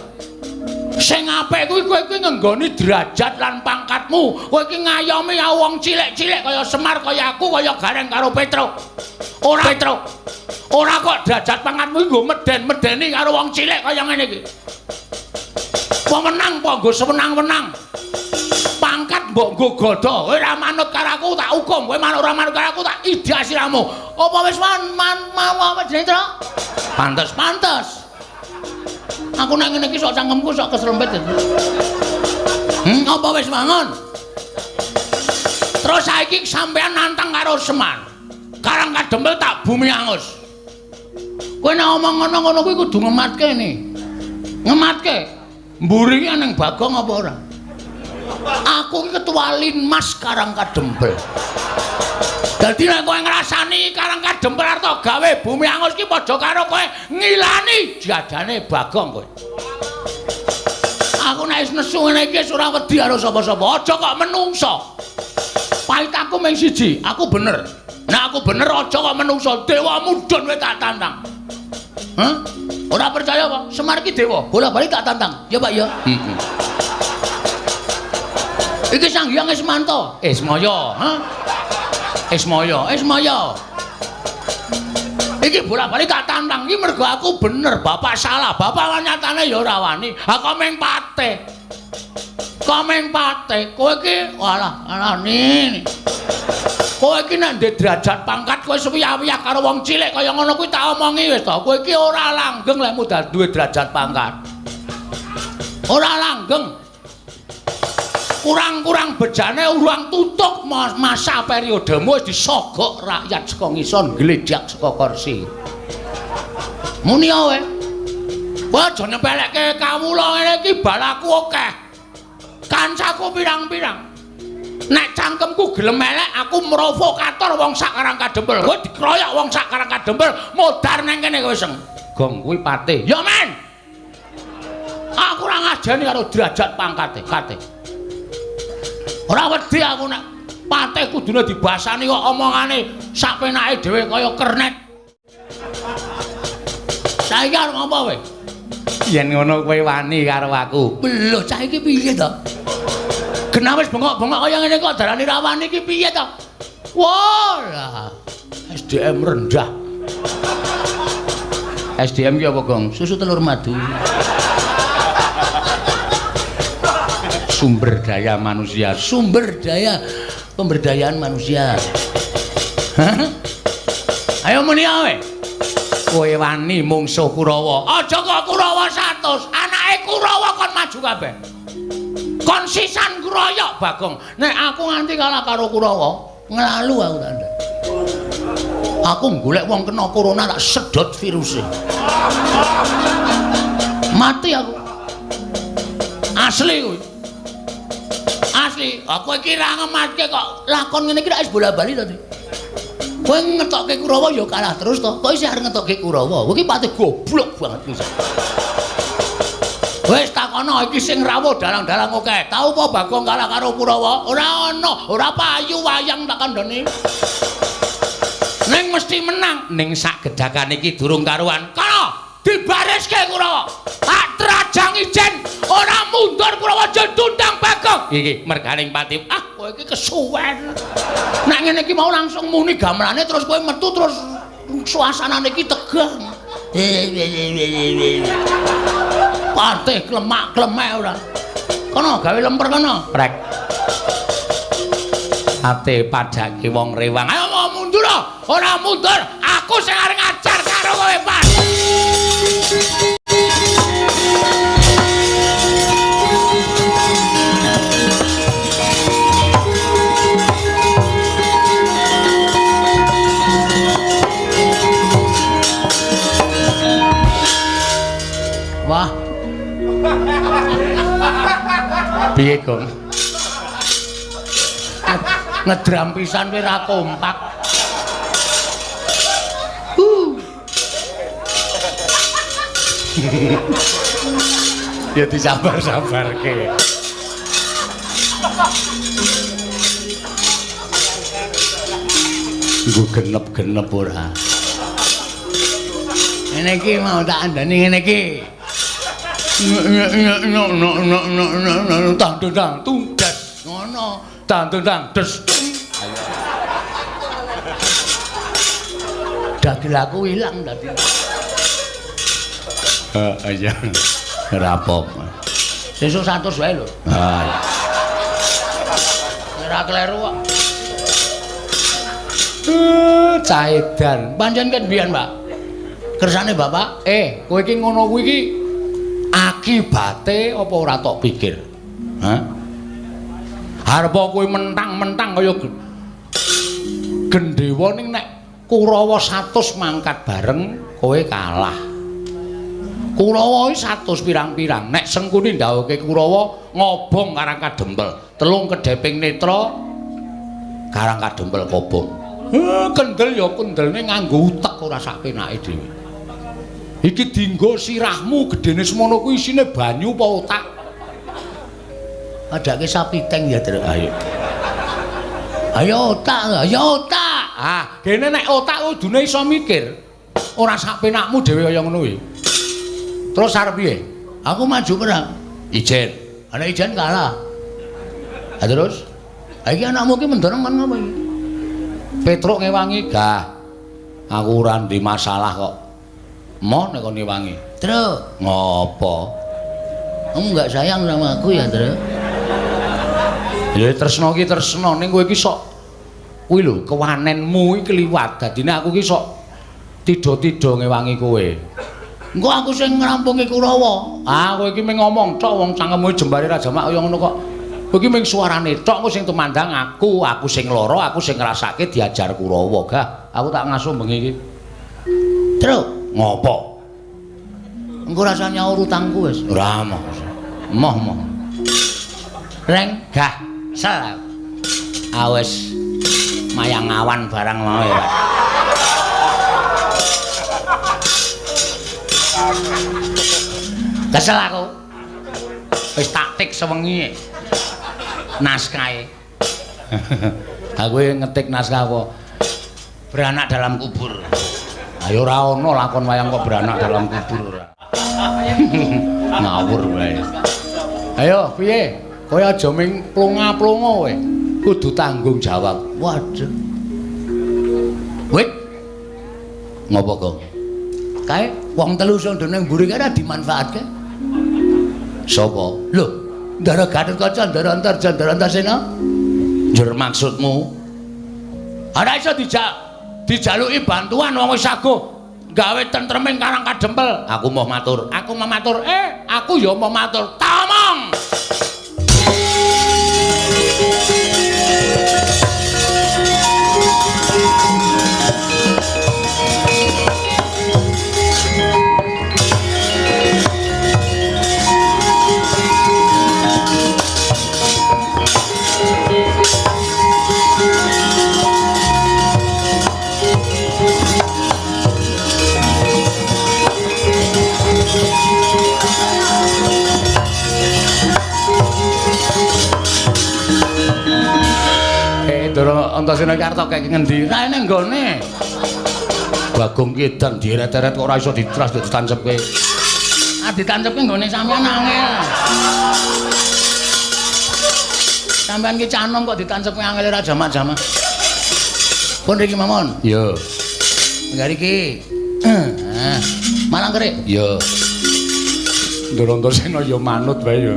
Sing apik kuwi kowe kuwi ngenggoni derajat lan pangkatmu. Kowe iki ngayomi wong cilik-cilik kaya Semar, kaya aku, kaya Gareng karo Petruk. Ora Petruk. Ora kok derajat pangkatmu nggo meden-medeni karo wong cilik kaya ngene iki. Pemenang apa nggo sewenang-wenang. Pangkat mbok nggo gada. Kowe ora manut karo aku tak hukum, kowe manut ora manut karo aku tak idak siramu. Apa wis man mau apa jenenge, Truk? Pantes, pantes. Aku nek ngene iki sok cangkemku sok keserempet. Apa wis mangun? Terus saiki sampean nantang karo Semar. Karang Kadempel tak bumi angus. Kowe nek omong ngono-ngono kuwi kudu ngematke ni. Ngematke. Mburi ki ning Bagong apa ora? Aku ki ketua Linmas Karang Kadempel. Dadi nek kowe ngrasani Karang Kadempel arep gawe bumi angus ki padha karo kowe ngilani jajane Bagong kowe. Aku nek wis nesu ngene iki wis ora wedi karo sapa-sapa. Aja kok menungso. Pahit aku mung siji, aku bener. Nek aku bener aja kok menungso. Dewa mudhun kowe tak tantang. Hah? Ora percaya apa? Semar iki dewa, bola-bali tak tantang. Ya Pak ya. Heeh. Iki Sang Hyang Ismanto. Ismaya, ha? Ismaya, Ismaya. Iki bola-bali tak tantang iki mergo aku bener, bapak salah. Bapak nyatane ya ora wani. Ha kok meng patih. Kok meng patih. Kowe iki walah, alane. Kowe iki nek ndek derajat pangkat kowe suwiyah-wiyah karo wong cilik kaya ngono kuwi tak omongi wis to. Kowe iki ora langgeng lek mudal duwe derajat pangkat. Ora langgeng. Kurang-kurang bejane urang tutuk masa periodemu wis disogok rakyat saka ngisor gledhak saka kursi. Muni kowe. Kowe aja nyepelekke kawula ngene iki balaku akeh. Kancaku pirang-pirang. Nek cangkemku gelem elek aku provokator wong sak Karang Kadempel. Kowe dikroyok wong sak Karang Kadempel modar nang kene kowe seng. Gong kuwi patih. Ya men. Aku ora ngajeni karo derajat pangkate, kate. Ora wedi aku nek patih kudune dibasani kok omongane sak penake dhewe kaya kernet. Saiki arep ngopo kowe? Yen ngono kowe wani karo aku. Lho cah iki piye to? Genah wis bengok-bengok kaya ngene kok darani ra wani iki piye to? Wah, lah SDM rendah. SDM ki apa, Gong? Susu telur madu. Sumber daya manusia, sumber daya pemberdayaan manusia. Hah? Ayo muni ae. Kowe wani mungsuh Kurawa. Aja kok Kurawa 100, anake Kurawa kon maju kabeh. Kon sisan kroyok Bagong. Nek aku nganti kalah karo Kurawa, nglalu aku tanda. Aku golek wong kena corona tak sedot viruse. Mati aku. Asli kuwi. Asli, aku iki ra ngematke kok lakon ngene iki rak wis bola-bali to. Kowe ngetokke Kurawa ya kalah terus to. Kok isih arep ngetokke Kurawa? Kowe iki pati goblok banget wis. Wis takono iki sing rawuh dalang-dalang akeh. Tau apa Bagong kalah karo Kurawa? Ora ana, ora payu wayang tak kandhani. Ning mesti menang. Ning sak gedhakan iki durung karuan. Kono dibariske Kurawa. Tak Pajang ijen, ora mundur Kurawa tundang Bagong. Iki merganing pati. Ah, kowe iki kesuwen. Nek ngene iki mau langsung muni gamelane terus kowe metu terus suasanane iki tegang. Patih klemak-klemek ora. Kono gawe lemper kono. Prek. Ate padake wong rewang. Ayo mau mundur, ora mundur. Aku sing arep ngajar karo kowe, Pak. Wah. Piye, Gong? Ngedram pisan kowe ora kompak. Ya disabar-sabarke. Nggo genep-genep ora. Ngene iki mau tak andani ngene iki. Tang tang tunggas ngono. Tang tang des. Dagel aku ilang tadi. Heeh iya. Ora apa-apa. Sesuk 100 wae lho. Ha. Ora kleru kok. Caedan. Pancen kan biyen, Pak. Kersane Bapak, kowe iki ngono kuwi iki akibate apa ora tok pikir? Hah? Arep kowe mentang-mentang kaya gendhewa ning nek Kurawa 100 mangkat bareng kowe kalah. Kurawa iki 100 pirang-pirang. Nek Sengkuni ndhawuhke Kurawa ngobong Karang Kadempel, telung kedheping netra Karang Kadempel kobong. Kendel ya kendelne nganggo utek ora sak penake dhewe. Iki dinggo sirahmu gedene semono kuwi isine banyu apa otak? Padake sapi teng ya, Truk. Ayo. Ayo otak, ayo otak. Ah, dene nek otak kudune iso mikir. Ora sak penakmu dhewe kaya ngono kuwi. Terus arep piye? Aku maju perang. Ijen. Ana ijen kalah. Ha terus? Ha iki anakmu iki mendorong kon ngopo iki? Petruk ngewangi, gah. Aku ora ndek masalah kok. Moh nek kon ngewangi. Truk, ngopo? Kamu enggak sayang sama aku ya, Truk? Ya tresno iki tresno ning kowe iki sok kuwi lho kewanenmu iki kliwat. Dadine aku iki sok tidha-tidha ngewangi kowe. Engko aku sing ngrampungi Kurawa. Ah, kowe iki mung ngomong tok wong cangkemmu jembare ra jamak kaya ngono kok. Kowe iki mung suarane tok, engko sing tumandang aku, aku sing lara, aku sing ngrasake diajar Kurawa. Gah, aku tak ngasuh bengi iki. Truk, ngopo? Engko rasa nyaur utangku wis. Ora moh. Moh moh. Reng, gah, sel. Awes mayang awan barang mau ya, Pak. Kesel aku. Wis taktik sewengi naskahe. Aku ngetik naskah apa? Beranak dalam kubur. Ayo ora ono lakon wayang kok beranak dalam kubur ora. Ngawur wae. Ayo piye? Kowe aja ming plonga-plonga kowe. Kudu tanggung jawab. Waduh. Wit. Ngopo, Gong? Kae wong telu sing ning mburi kae ora dimanfaatke. Sapa? Lho, Ndara Gatotkaca, Ndara Antarja, Ndara Antasena. Njur maksudmu? Ora iso dijaluki bantuan wong wis saguh gawe tentreming Karang Kadempel. Aku mau matur. Aku mau matur. Aku ya mau matur. Tamong. Ndara Antasena iki arep kek ngendi? Ra ene nggone. Bagong ki edan dieret-eret kok ora iso ditras ditancepke. Ah ditancepke nggone sampean angel. Sampean ki canom kok ditancepke angel ora jamak-jamak. Pun riki mawon. Iya. Enggak riki. Ah, malang kerik. Iya. Ndara Antasena ya manut wae ya.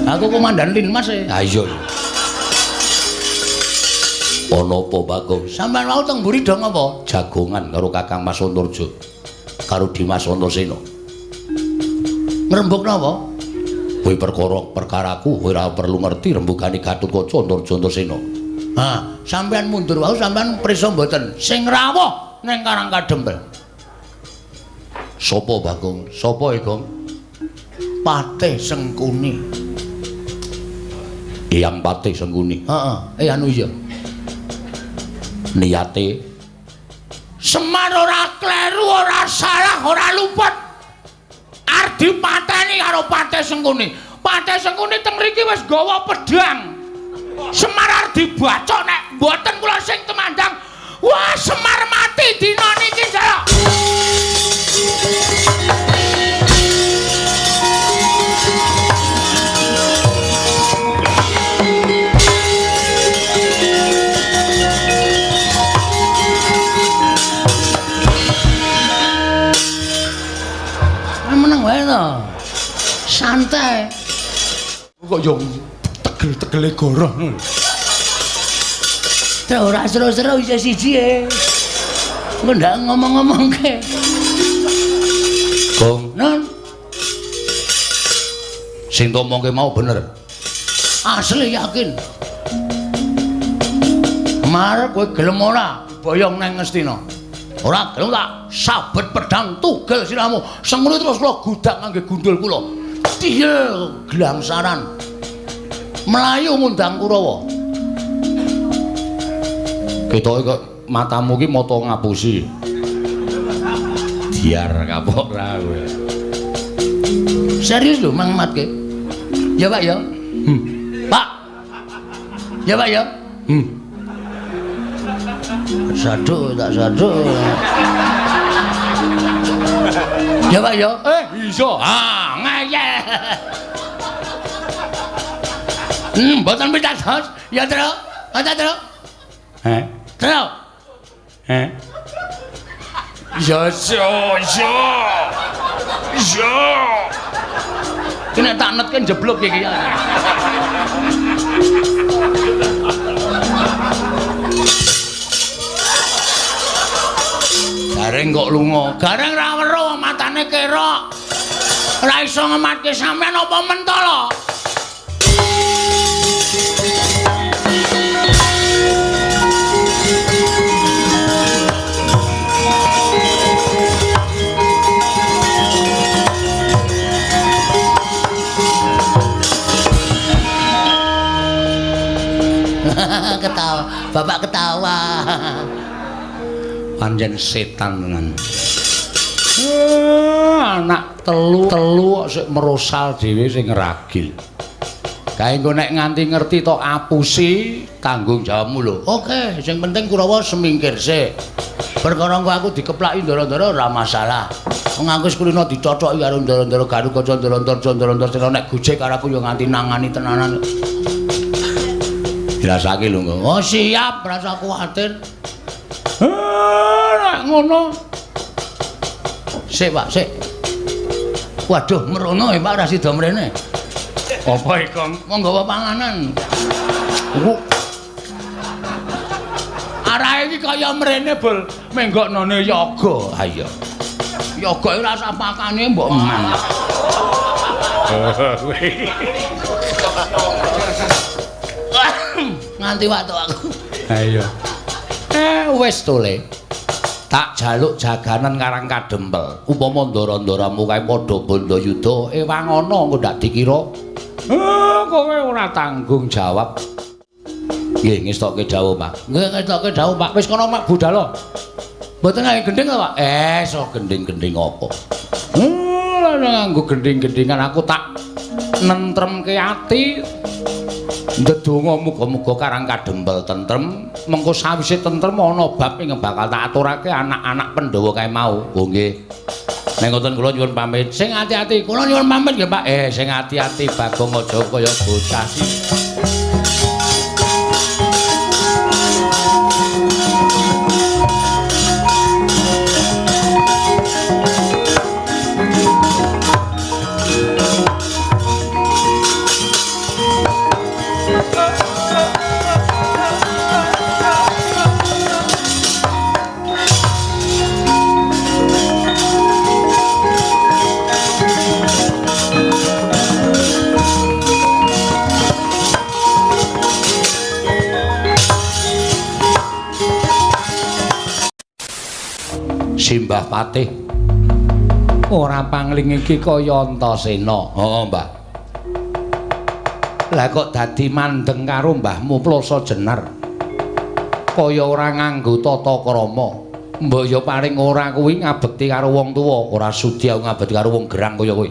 Aku komandan Linmas e. Ha iya. Ana apa, Bagong? Sampeyan wau teng mburi do ngapa? Jagongan karo Kakang Mas Antarja. Karo Dimas Antasena. Ngrembug napa? Kowe perkara perkaraku kowe ora perlu ngerti rembugane Gatotkaca Antarja Antasena. Ha, sampeyan mundur wau sampeyan prisa mboten? Sing rawuh ning Karang Kadempel. Sapa, Bagong? Sapa, Gong? Patih Sengkuni. Eyang Patih Sengkuni. Heeh, anu iya. Niate Semar ora kleru, ora salah, ora luput. Arep dipateni karo Patih Sengkuni. Patih Sengkuni teng mriki wis gawa pedhang. Semar arep dibacok nek mboten kula sing temandang. Wah, Semar mati dina niki, Jaya. Meneng wae to. Santai. Kok yo tegel-tegele goroh ngono. Terus ora seru-seru isih siji e. Engko ndak ngomong-ngomongke. Gong, Non, sing ngomongke mau bener. Asli yakin. Mar kowe gelem ora boyong nang Ngastina? Ora gelem tak sabet pedang tugel siramu. Sengkuni terus kula gudak ngangge gundul kula. Tiyel glangsaran. Melayu ngundang Kurawa. Ketoke kok matamu ki mata ngapusi. Diar kapok ra kowe. Serius lho Mang Matke. Ya Pak ya. Pak. Ya Pak ya. Saduk tak saduk. Ya Pak ya. Iso. Ah, ngeyel. Mboten pitados. Ya, Tru. Ana, Tru. Heh. Tru. Heh. Ya, yo, yo. Yo. Ki nek tak netke jeblok iki. Gareng kok lunga. Gareng ra weruh matane kerok. Ora iso ngematke sampean apa mentala. Ketawa, bapak ketawa. Pancen setan tenan. Anak telu kok sik merosal dhewe sing ngragil. Kae engko nek nganti ngerti tok apusi tanggung jawabmu lho. Oke, sing penting Kurawa semingkir sik. Perkara engko aku dikeplaki ndara-ndara ora masalah. Wong aku wis kulino dicochoki karo ndara-ndara Garukaca ndara-ndara nek gojek karo aku ya nganti nangani tenanan. Dirasake lho engko. Oh siap, rasa kuwatir. Nek ngono. Sik, Pak, sik. Waduh, merono e Pak ra sida mrene. Apa iki, Kong? Mau nggawa panganan. Arahe iki kaya mrene, Bul. Menggoknone yoga. Ha iya. Yoga ora usah pakane mbok eman. Nganti waktu aku. Ha iya. Wis to, Le. Tak jaluk jaganan Karang Kadempel. Upama ndara-ndaramu kae padha bandayuda, ewang ana engko ndak dikira. Kowe ora tanggung jawab. Nggih, ngestokke dawuh, Pak. Nggih, ngestokke dawuh, Pak. Wis kono Mak budal. Mboten nganggo gendhing to, Pak? So gendhing-gendhing apa? Nganggo gendhing-gendhingan aku tak nentremke ati. Ndedonga muga-muga Karang Kadempel tentrem, mengko sawise tentrem ana bab ing bakal tak aturake anak-anak Pandhawa kae mau. Oh nggih. Nek ngoten kula nyuwun pamit. Sing ati-ati, kula nyuwun pamit nggih, Pak. Sing ati-ati Bagong aja kaya bocah sih. Simbah Patih ora pangling iki kaya Antasena. Heeh, Mbah. Lah kok dadi mandeng karo mbahmu Plasa Jenar. Kaya ora nganggo tata krama. Mbok ya paling ora kuwi ngabekti karo wong tuwa, ora sudi aku ngabekti karo wong gerang kaya kowe.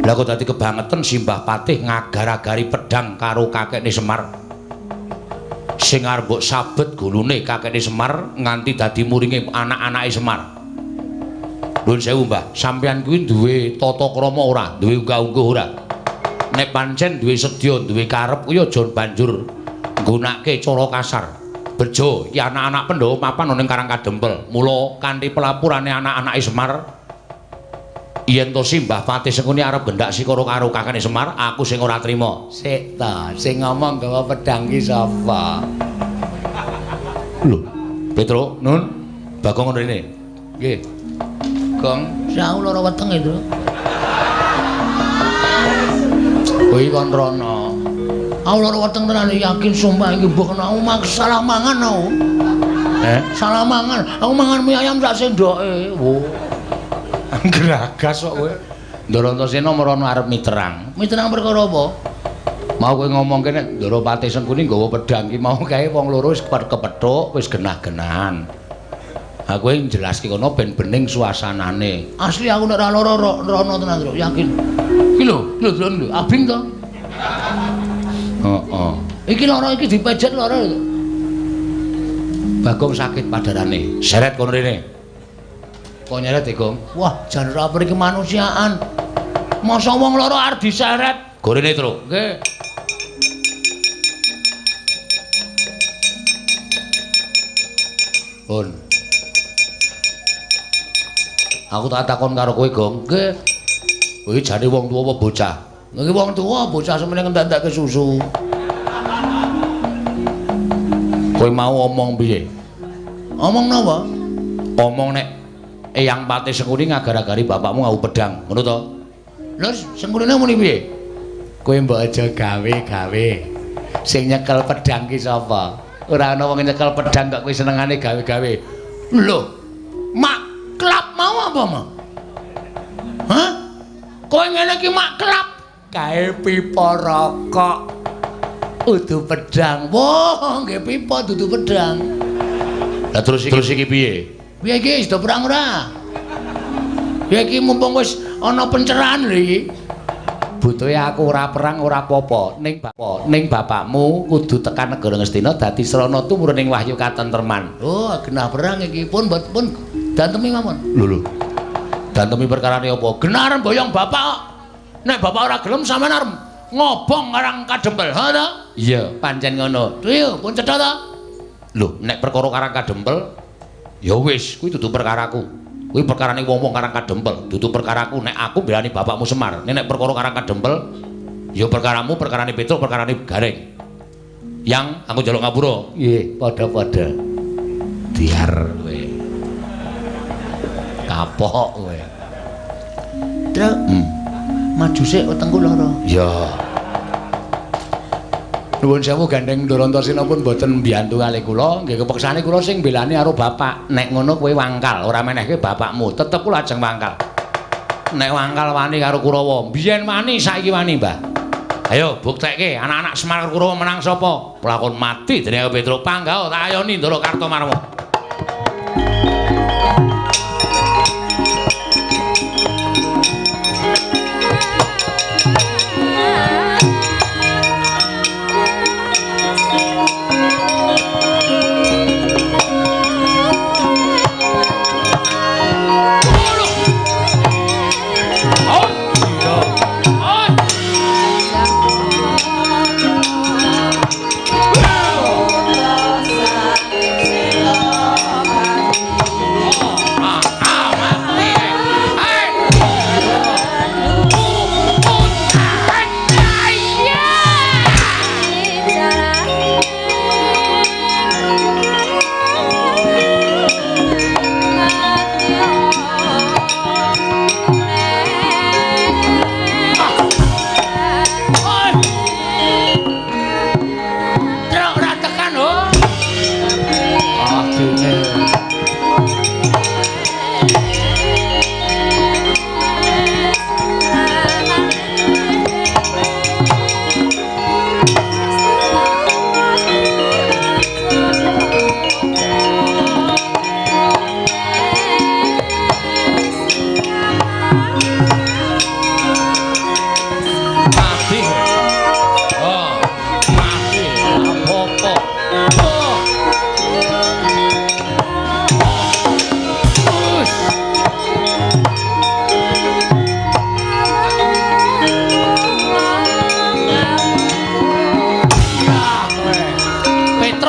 Lah kok dadi kebangeten Simbah Patih ngagar-agari pedhang karo kakekne Semar. Sing arep mbok sabet gulune kakekne Semar nganti dadi muringe anak-anake Semar. Nuwun sewu, Mbah, sampeyan kuwi duwe tata krama ora? Duwe unggah-ungguh ora? Nek pancen duwe sedya, duwe karep kuwi aja banjur nggunakake cara kasar. Bejo iki anak-anak Pandhawa papan ana ning Karang Kadempel. Mula kanthi pelapurane anak-anake Semar yen to Simbah Patih Sengkuni arep gendak sikara karo kakane Semar, aku sing ora trima. Sik ta, sing ngomong gawa pedhang ki sapa? Lho, Petro, Nun, Bagong ngono rene. Nggih. Gong, aku lara wetenge, Tru. Kuwi kon rono. Aku lara weteng tenan yakin sumpah iki mbok aku salah mangan aku. Salah mangan. Aku mangan mie ayam sak sendoke. Wo. Gragas kok kowe. Ndara Antasena merono arep miterang. Miterang perkara apa? Mau kowe ngomongke nek Ndara Patih Sengkuni nggawa pedhang ki mau kae wong loro wis kepethuk, wis genah-genahan. Ha kowe njelaske kono ben bening suasanane. Asli aku nek ora lara rono tenan, Tru, yakin. Iki lho, lho delok lho, abing to. Heeh. Iki lara iki dipejet lara. Bagong sakit padarane. Seret kono rene. Kok nyeret e, Gong? Wah, jan ora peri kemanusiaan. Masa wong lara arep diseret? Gorene, Tru. Nggih. Pun. Aku tak takon karo kowe, Gong. Nggih. Kowe jane wong tuwa apa bocah? Nggih wong tuwa, bocah semene ngentek-entekke susu. Kowe mau omong piye? Omong napa? Omong nek Eyang Patih Sengkuni ngagar-agari bapakmu ngau pedhang, ngono to? Lho, Sengkunine muni piye? Kowe mbok aja gawe-gawe. Sing nyekel pedhang ki sapa? Ora ana wong nyekel pedhang kok kowe senengane gawe-gawe. Lho, mak klap mau apa, Ma? Hah? Kowe ngene iki mak klap kae pipa rokok. Udu pedhang. Wah, nggih pipa dudu pedhang. Lah terus iki piye? Piye iki wis do perang ora? Ya iki mumpung wis ana pencerahan lho iki. Butuhe aku ora perang ora apa-apa. Ning bapakmu kudu tekan negara Ngastina dadi srana tumurun ing wahyu katentreman. Oh, genah perang iki pun pun dantemi mawon. Lho lho. Dantemi perkarane apa? Genah arep boyong bapak kok. Nek bapak ora gelem sampean arep ngobong Karang Kadempel. Ha ta? Iya, pancen ngono. Iya, pun cetha ta? Lho, nek perkara Karang Kadempel ya wis, kuwi dudu perkaraku. Kuwi perkarane wong-wong Karang Kadempel, dudu perkaraku nek aku mbelani bapakmu Semar. Nek perkara Karang Kadempel ya perkaramu, perkarane Petruk, perkarane Gareng. Yang aku njaluk ngapura. Nggih, padha-padha. Diar kowe. Kapok kowe. Truk. Maju sik wetengku lara. Ya. Nuwun sewu gandeng Ndara Antasena pun mboten mbiyantu kalih kula, nggih kepeksane kula sing mbelani karo bapak. Nek ngono kowe wangkal, ora menehke bapakmu, tetep kula ajeng wangkal. Nek wangkal wani karo Kurawa, biyen wani saiki wani, Mbah. Ayo buktekke anak-anak Semar Kurawa menang sapa? Pelakon mati dening Petruk Panggah tak ayoni Ndara Kartomarma.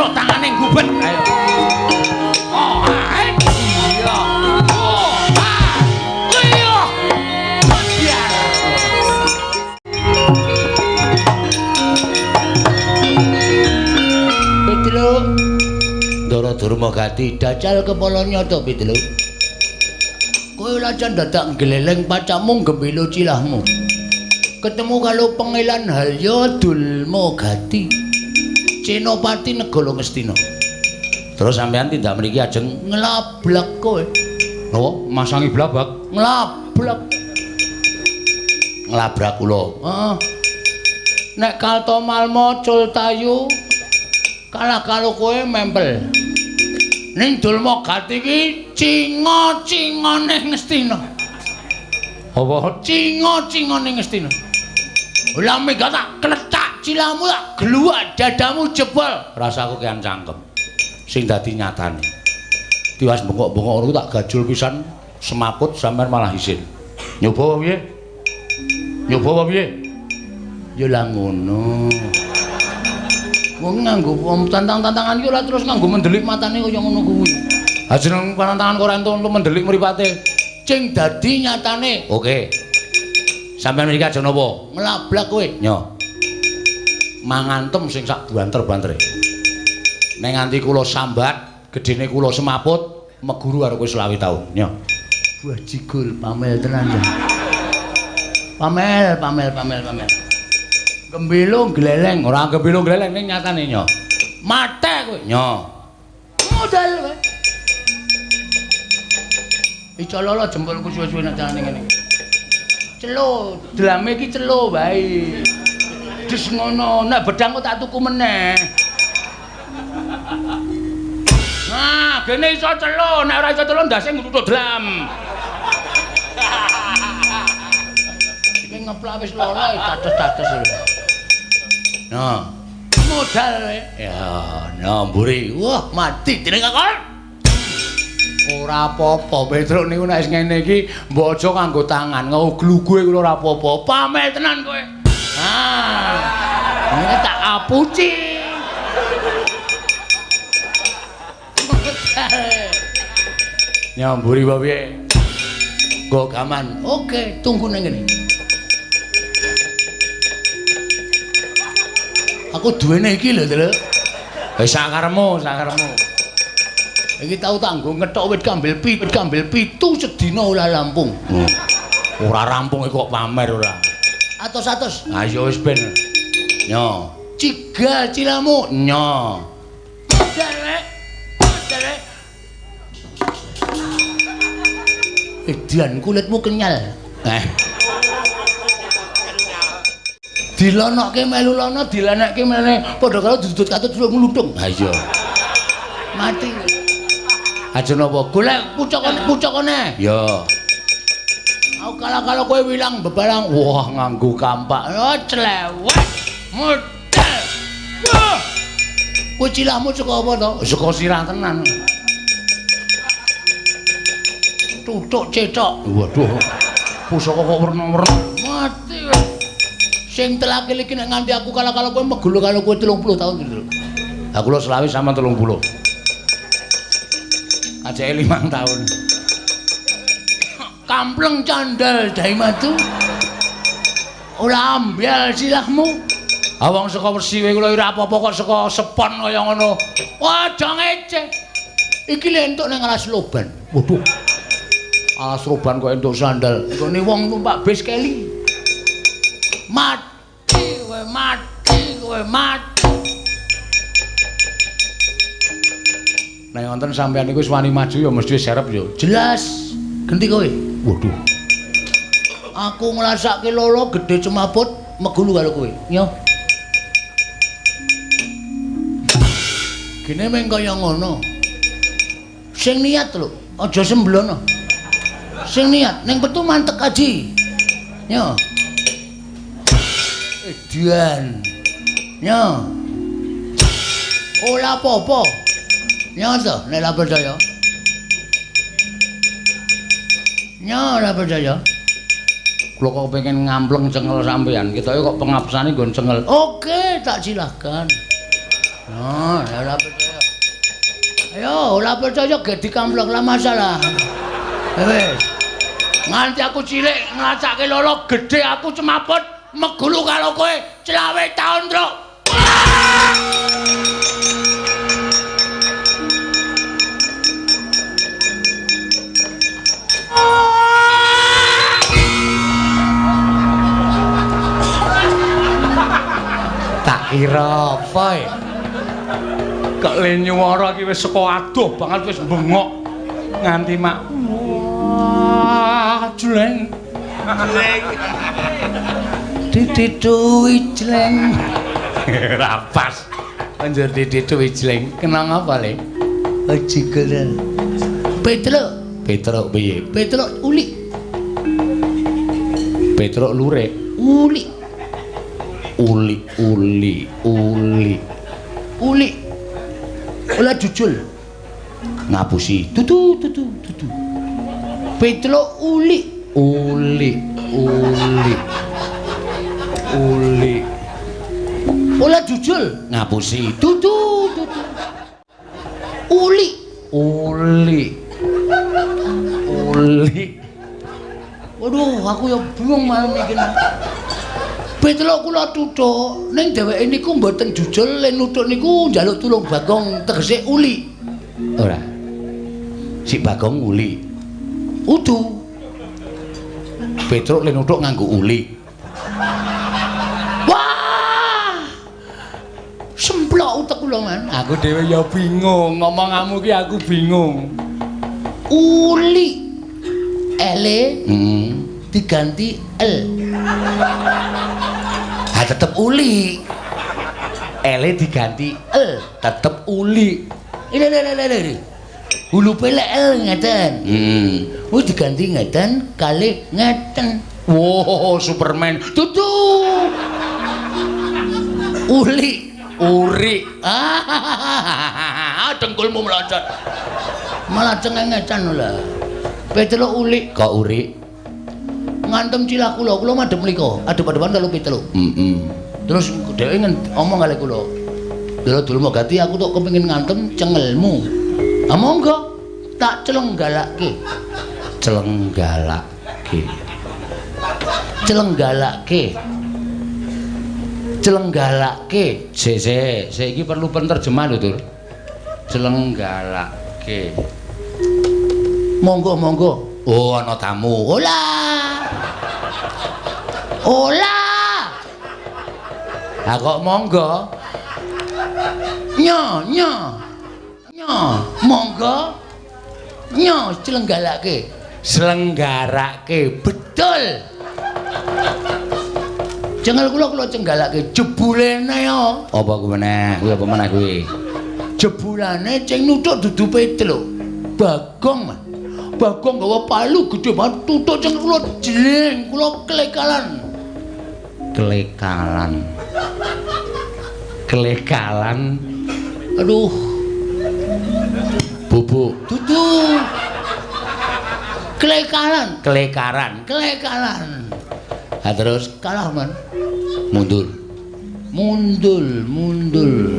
Ayo tangane gubet. Ayo. Oh, iya. Oh, iya. Biar. Pitelu. Ndara Durma Gati dajal kepala nyata Pitelu. Kowe lajan dadak gleleng pacamu gembilo cilahmu. Ketemu karo Pangeran Halya Dulma Gati. Senopati Negara Ngastina. Terus sampean tindak mriki ajeng nglablak kowe. Napa? Masangi blabak? Nglablak. Nglabrak kula. Heeh. Nek Kalto Malmo cul tayu kalah karo kowe mempel. Ning Dulma Gati iki cinga-cingane Ngastina. Apa? Cinga-cingane Ngastina. Lah mega tak klecak cilahmu tak gluwak dadamu jebol. Rasaku kean cangkem. Sing dadi nyatane. Tiwas bengok-bengok ngono tak gajul pisan semaput sampean malah isin. Nyoba apa piye? Nyoba apa piye? Ya lah ngono. Wong nganggo tantang-tantangan iki ora terus nganggo mendelik matane kaya ngono kuwi. Ha jeneng pantangan kok ora entuk mendelik mripate. Sing dadi nyatane. Oke. Sampeyan mriki aja napa? Nglablak kowe. Nyo. Mangantem sing sak banter-bantere. Nek nganti kula sambat, gedene kula semaput, meguru karo kowe 25 taun. Nyo. Buah jigul pamel tenan ya. Pamel, pamel, pamel, pamel. Gembilo gleleng, ora gembilo gleleng ning nyatane nyo. Mate kowe. Nyo. Modal kowe. Iso lolo jempolku suwe-suwe nek jalane ngene iki. Celo, drame iki celo wae. Des ngono, nek bedang kok tak tuku meneh. Nah, gene iso celo, nek ora iso celo ndase ngluthuk dlam. Iki ngeplak wis loro dados-dados lho. Nah, modal kowe. Ya, nah mburi. Wah, mati dening kakon. Ora apa-apa, Petruk niku nek wis ngene iki mbok aja nganggo tangan, nguglugue kula ora apa-apa. Pamel tenan kowe. Ah. Ini tak apuci. Nyamburi wae piye? Nggo gaman. Oke, tunggu nang kene. Aku duwene iki lho, Tru. Wis sakaremu, sakaremu. Iki tau tak nggo ngethok wit kambil pitu, kambil pitu sedina ora rampung. Ora rampung kok pamer ora. Atos-atos. Ayo wis ben. Nyo. Cigal cilamu. Nyo. Modal. Modal. Edian kulitmu kenyal. Eh. Dilonokke melu lono, dilenekke mene padha karo dudut katut ngludung. Ha iya. Mati. Aja napa? Golek pucukane, pucukane. Ya. Aku kalah-kalah kowe wilang bebarang. Wah, nganggo kampak. Oh, clewet. Modal. Wah. Kowe cilahmu saka apa to? Saka sirah tenan. Tutuk cethok. Waduh. Pusaka kok werna-werna. Mati. Sing telakil iki nek nganti aku kalah-kalah kowe megulu karo kowe 30 tahun gitu. Lah kula selawe sampean 30. Ajake 5 tahun. Kampleng candal daimatu. Ora ambyal silahmu. Ah wong saka Persiwe kula ora apa-apa kok saka sepon kaya ngono. Wah, aja ngece. Iki lho entuk nang alas loban. Waduh. Alas roban kok entuk sandal. Nggone wong numpak bis keli. Mati kowe, mati kowe, mati. Nek wonten sampean niku wis wani maju ya mesti serep ya. Jelas. Genti kowe. Waduh. Aku ngrasake lolo gedhe cemaput megulu karo kowe. Nyo. Gene meng kaya ngono. Sing niat lho, aja semblono. Sing niat ning petu mantek aji. Nyo. Edian. Nyo. Ora apa-apa. Nyo to, nek ora percaya. Nyo ora percaya. Kula kok pengen ngampleng cengel sampean. Ketoke kok pengapsane nggon cengel. Oke, tak silahkan. Oh, ora percaya. Ayo, ora percaya ge dikamplok lah masalah. Wis. Nganti aku cilik ngrasake lolo gedhe aku cemaput megulu karo kowe 25 taun, Truk. Tak kira apa e? Kok le nyuwara iki wis saka adoh banget wis bengok nganti mak wah jleng jleng didituwi jleng. Ora pas. Anjur didituwi jleng. Kenang apa le? Jigelen. Petruk. Petruk piye? Petruk ulik. Petruk lurik. Ulik. Uli uli uli uli ola jujul ngapusi tutu tutu tutu Petruk uli uli uli uli ola jujul ngapusi tutu tutu uli uli uli. Waduh, aku ya bingung malam iki. Petruk kula tuthuk ning dheweke niku mboten jujul le nuthuk niku njaluk tulung Bagong tegese uli. Ora. Si Bagong uli. Udu. Petruk le nuthuk nganggo uli. Wah! Semplok utek kula, Man. Aku dhewe ya bingung, ngomonganmu ki aku bingung. Uli. Ele diganti L. Ha tetep uli. Ele diganti L, tetep uli. Ile. Hulupe lek L ngeten. Heeh. Diganti ngeten kalih ngeten. Wow, Superman. Tutu. Uli, uri. Ah, dengkulmu melocot. Malah cengengecan lho. Petruk uli. Kok uri? Ngantem cilah kula, kula madhep mriko, adep-adepan karo Petruk. Heeh. Terus dheweke ngomong kali kula. Lha dulmu gati aku tok kepengin ngantem cengelmu. Ha monggo, tak celenggalake. Celenggalake. Celenggalake. Celenggalake. Sik sik, sik iki perlu penerjemah lho, Tur. Celenggalake. Monggo monggo. Oh, ana tamu. Ola. Ola. Ha kok monggo? Nyo nyo. Nyo, monggo. Nyo celenggalake. Selenggarake. Betul. Cengel kula kula cenggalake jebulene yo. Apa kuwi meneh? Kuwi apa meneh kuwi? Jebulane sing nuthuk dudu Petruk. Bagong, Mas. Bagong gawa palu gedhe banget tutuk cengel kula jleng, kula klekalan. Klekalan. Klekalan. Aduh. Bubuk. Dudu. Klekalan, klekaran, klekalan. Ha terus kalah, Man. Mundur. Mundur, mundur.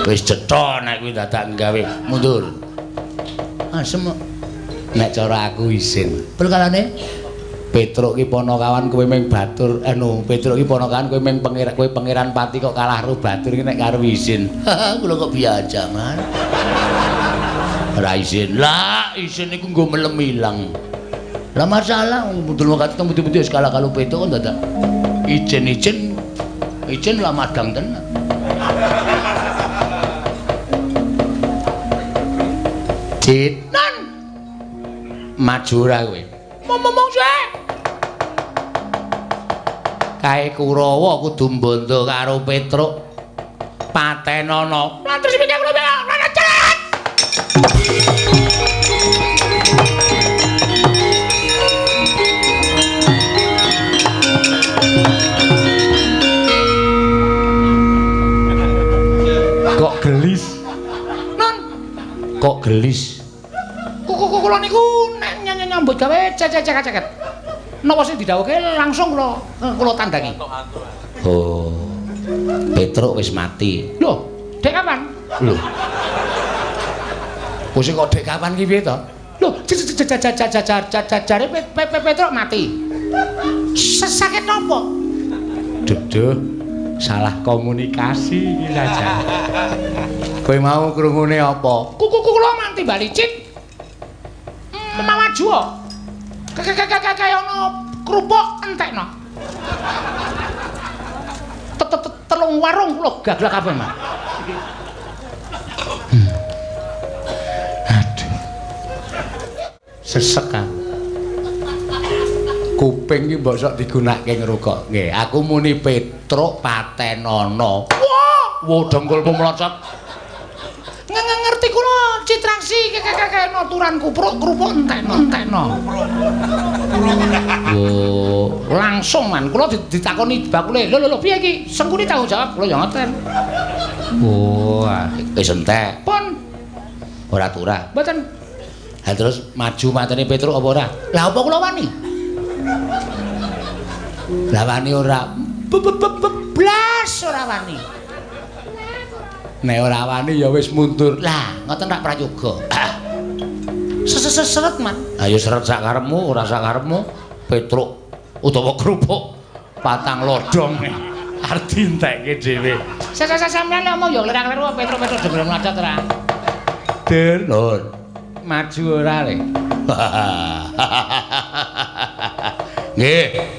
Wis cetha nek kuwi dadak gawe mundur. Asem nek cara aku isin. Perkarane Petruk ki panakawan kowe ming batur anu Petruk ki panakawan kowe ming pangeran kowe pangeran pati kok kalah karo batur ki nek karo isin. Kula kok biasa, Man. Ora isin. Lah, isin iku nggo melem ilang. Lah masalah mundur wakati teng putih-putih wis kalah karo Petruk kok dadak ijen-ijen ijen lah madang tenan. Cit. Nan. Maju ora kowe. Ngomong sik. Kae Kurawa kudu mbondo karo Petruk. Patenono. Lah terus piye kula cerat. Kok gelis? Non. Kok gelis? Kula niku nek nyambut gawe cecek-ceket. Napa sing didhawuhke langsung kula kula tandangi. Oh. Petruk wis mati. Lho, dek kapan? Lho. Wis kok dek kapan ki piye to? Lho, jare Petruk mati. Sakit napa? Duh, salah komunikasi iki saja. Kowe mau krungune apa? Kuku kula manti balicit. Mawaju kok. Kaya ana kerupuk entekno. Telung warung kula gaglak kabeh, Mas. Aduh. Sesek aku. Kuping iki mbok sok digunakake ngrungok. Nggih, aku muni Petruk patenono. Wah, wo dengkulmu mlocot. Ngerti kula citraksi kaya turan kupruk kerupuk entekno. Wo, langsung man kula ditakoni bakule. Lho lho piye iki? Sengkuni tanggung jawab kula ya ngoten. Oh, wis entek. Pun ora turah. Mboten. Ha terus maju mateni Petruk apa ora? Lah apa kula wani? Lah wani ora? Blas ora wani. Nek ora wani ya wis mundur. Lah, ngoten rak prayoga. Seret man. Ayo seret sak karepmu, ora sak karepmu. Petruk utawa kerupuk patang lodong arep dientekke dhewe. Sampeyan lek omong ya klerang-kleru Petruk-Petruk dengel mlacat ora. Den, Lur. Maju ora le. Nggih.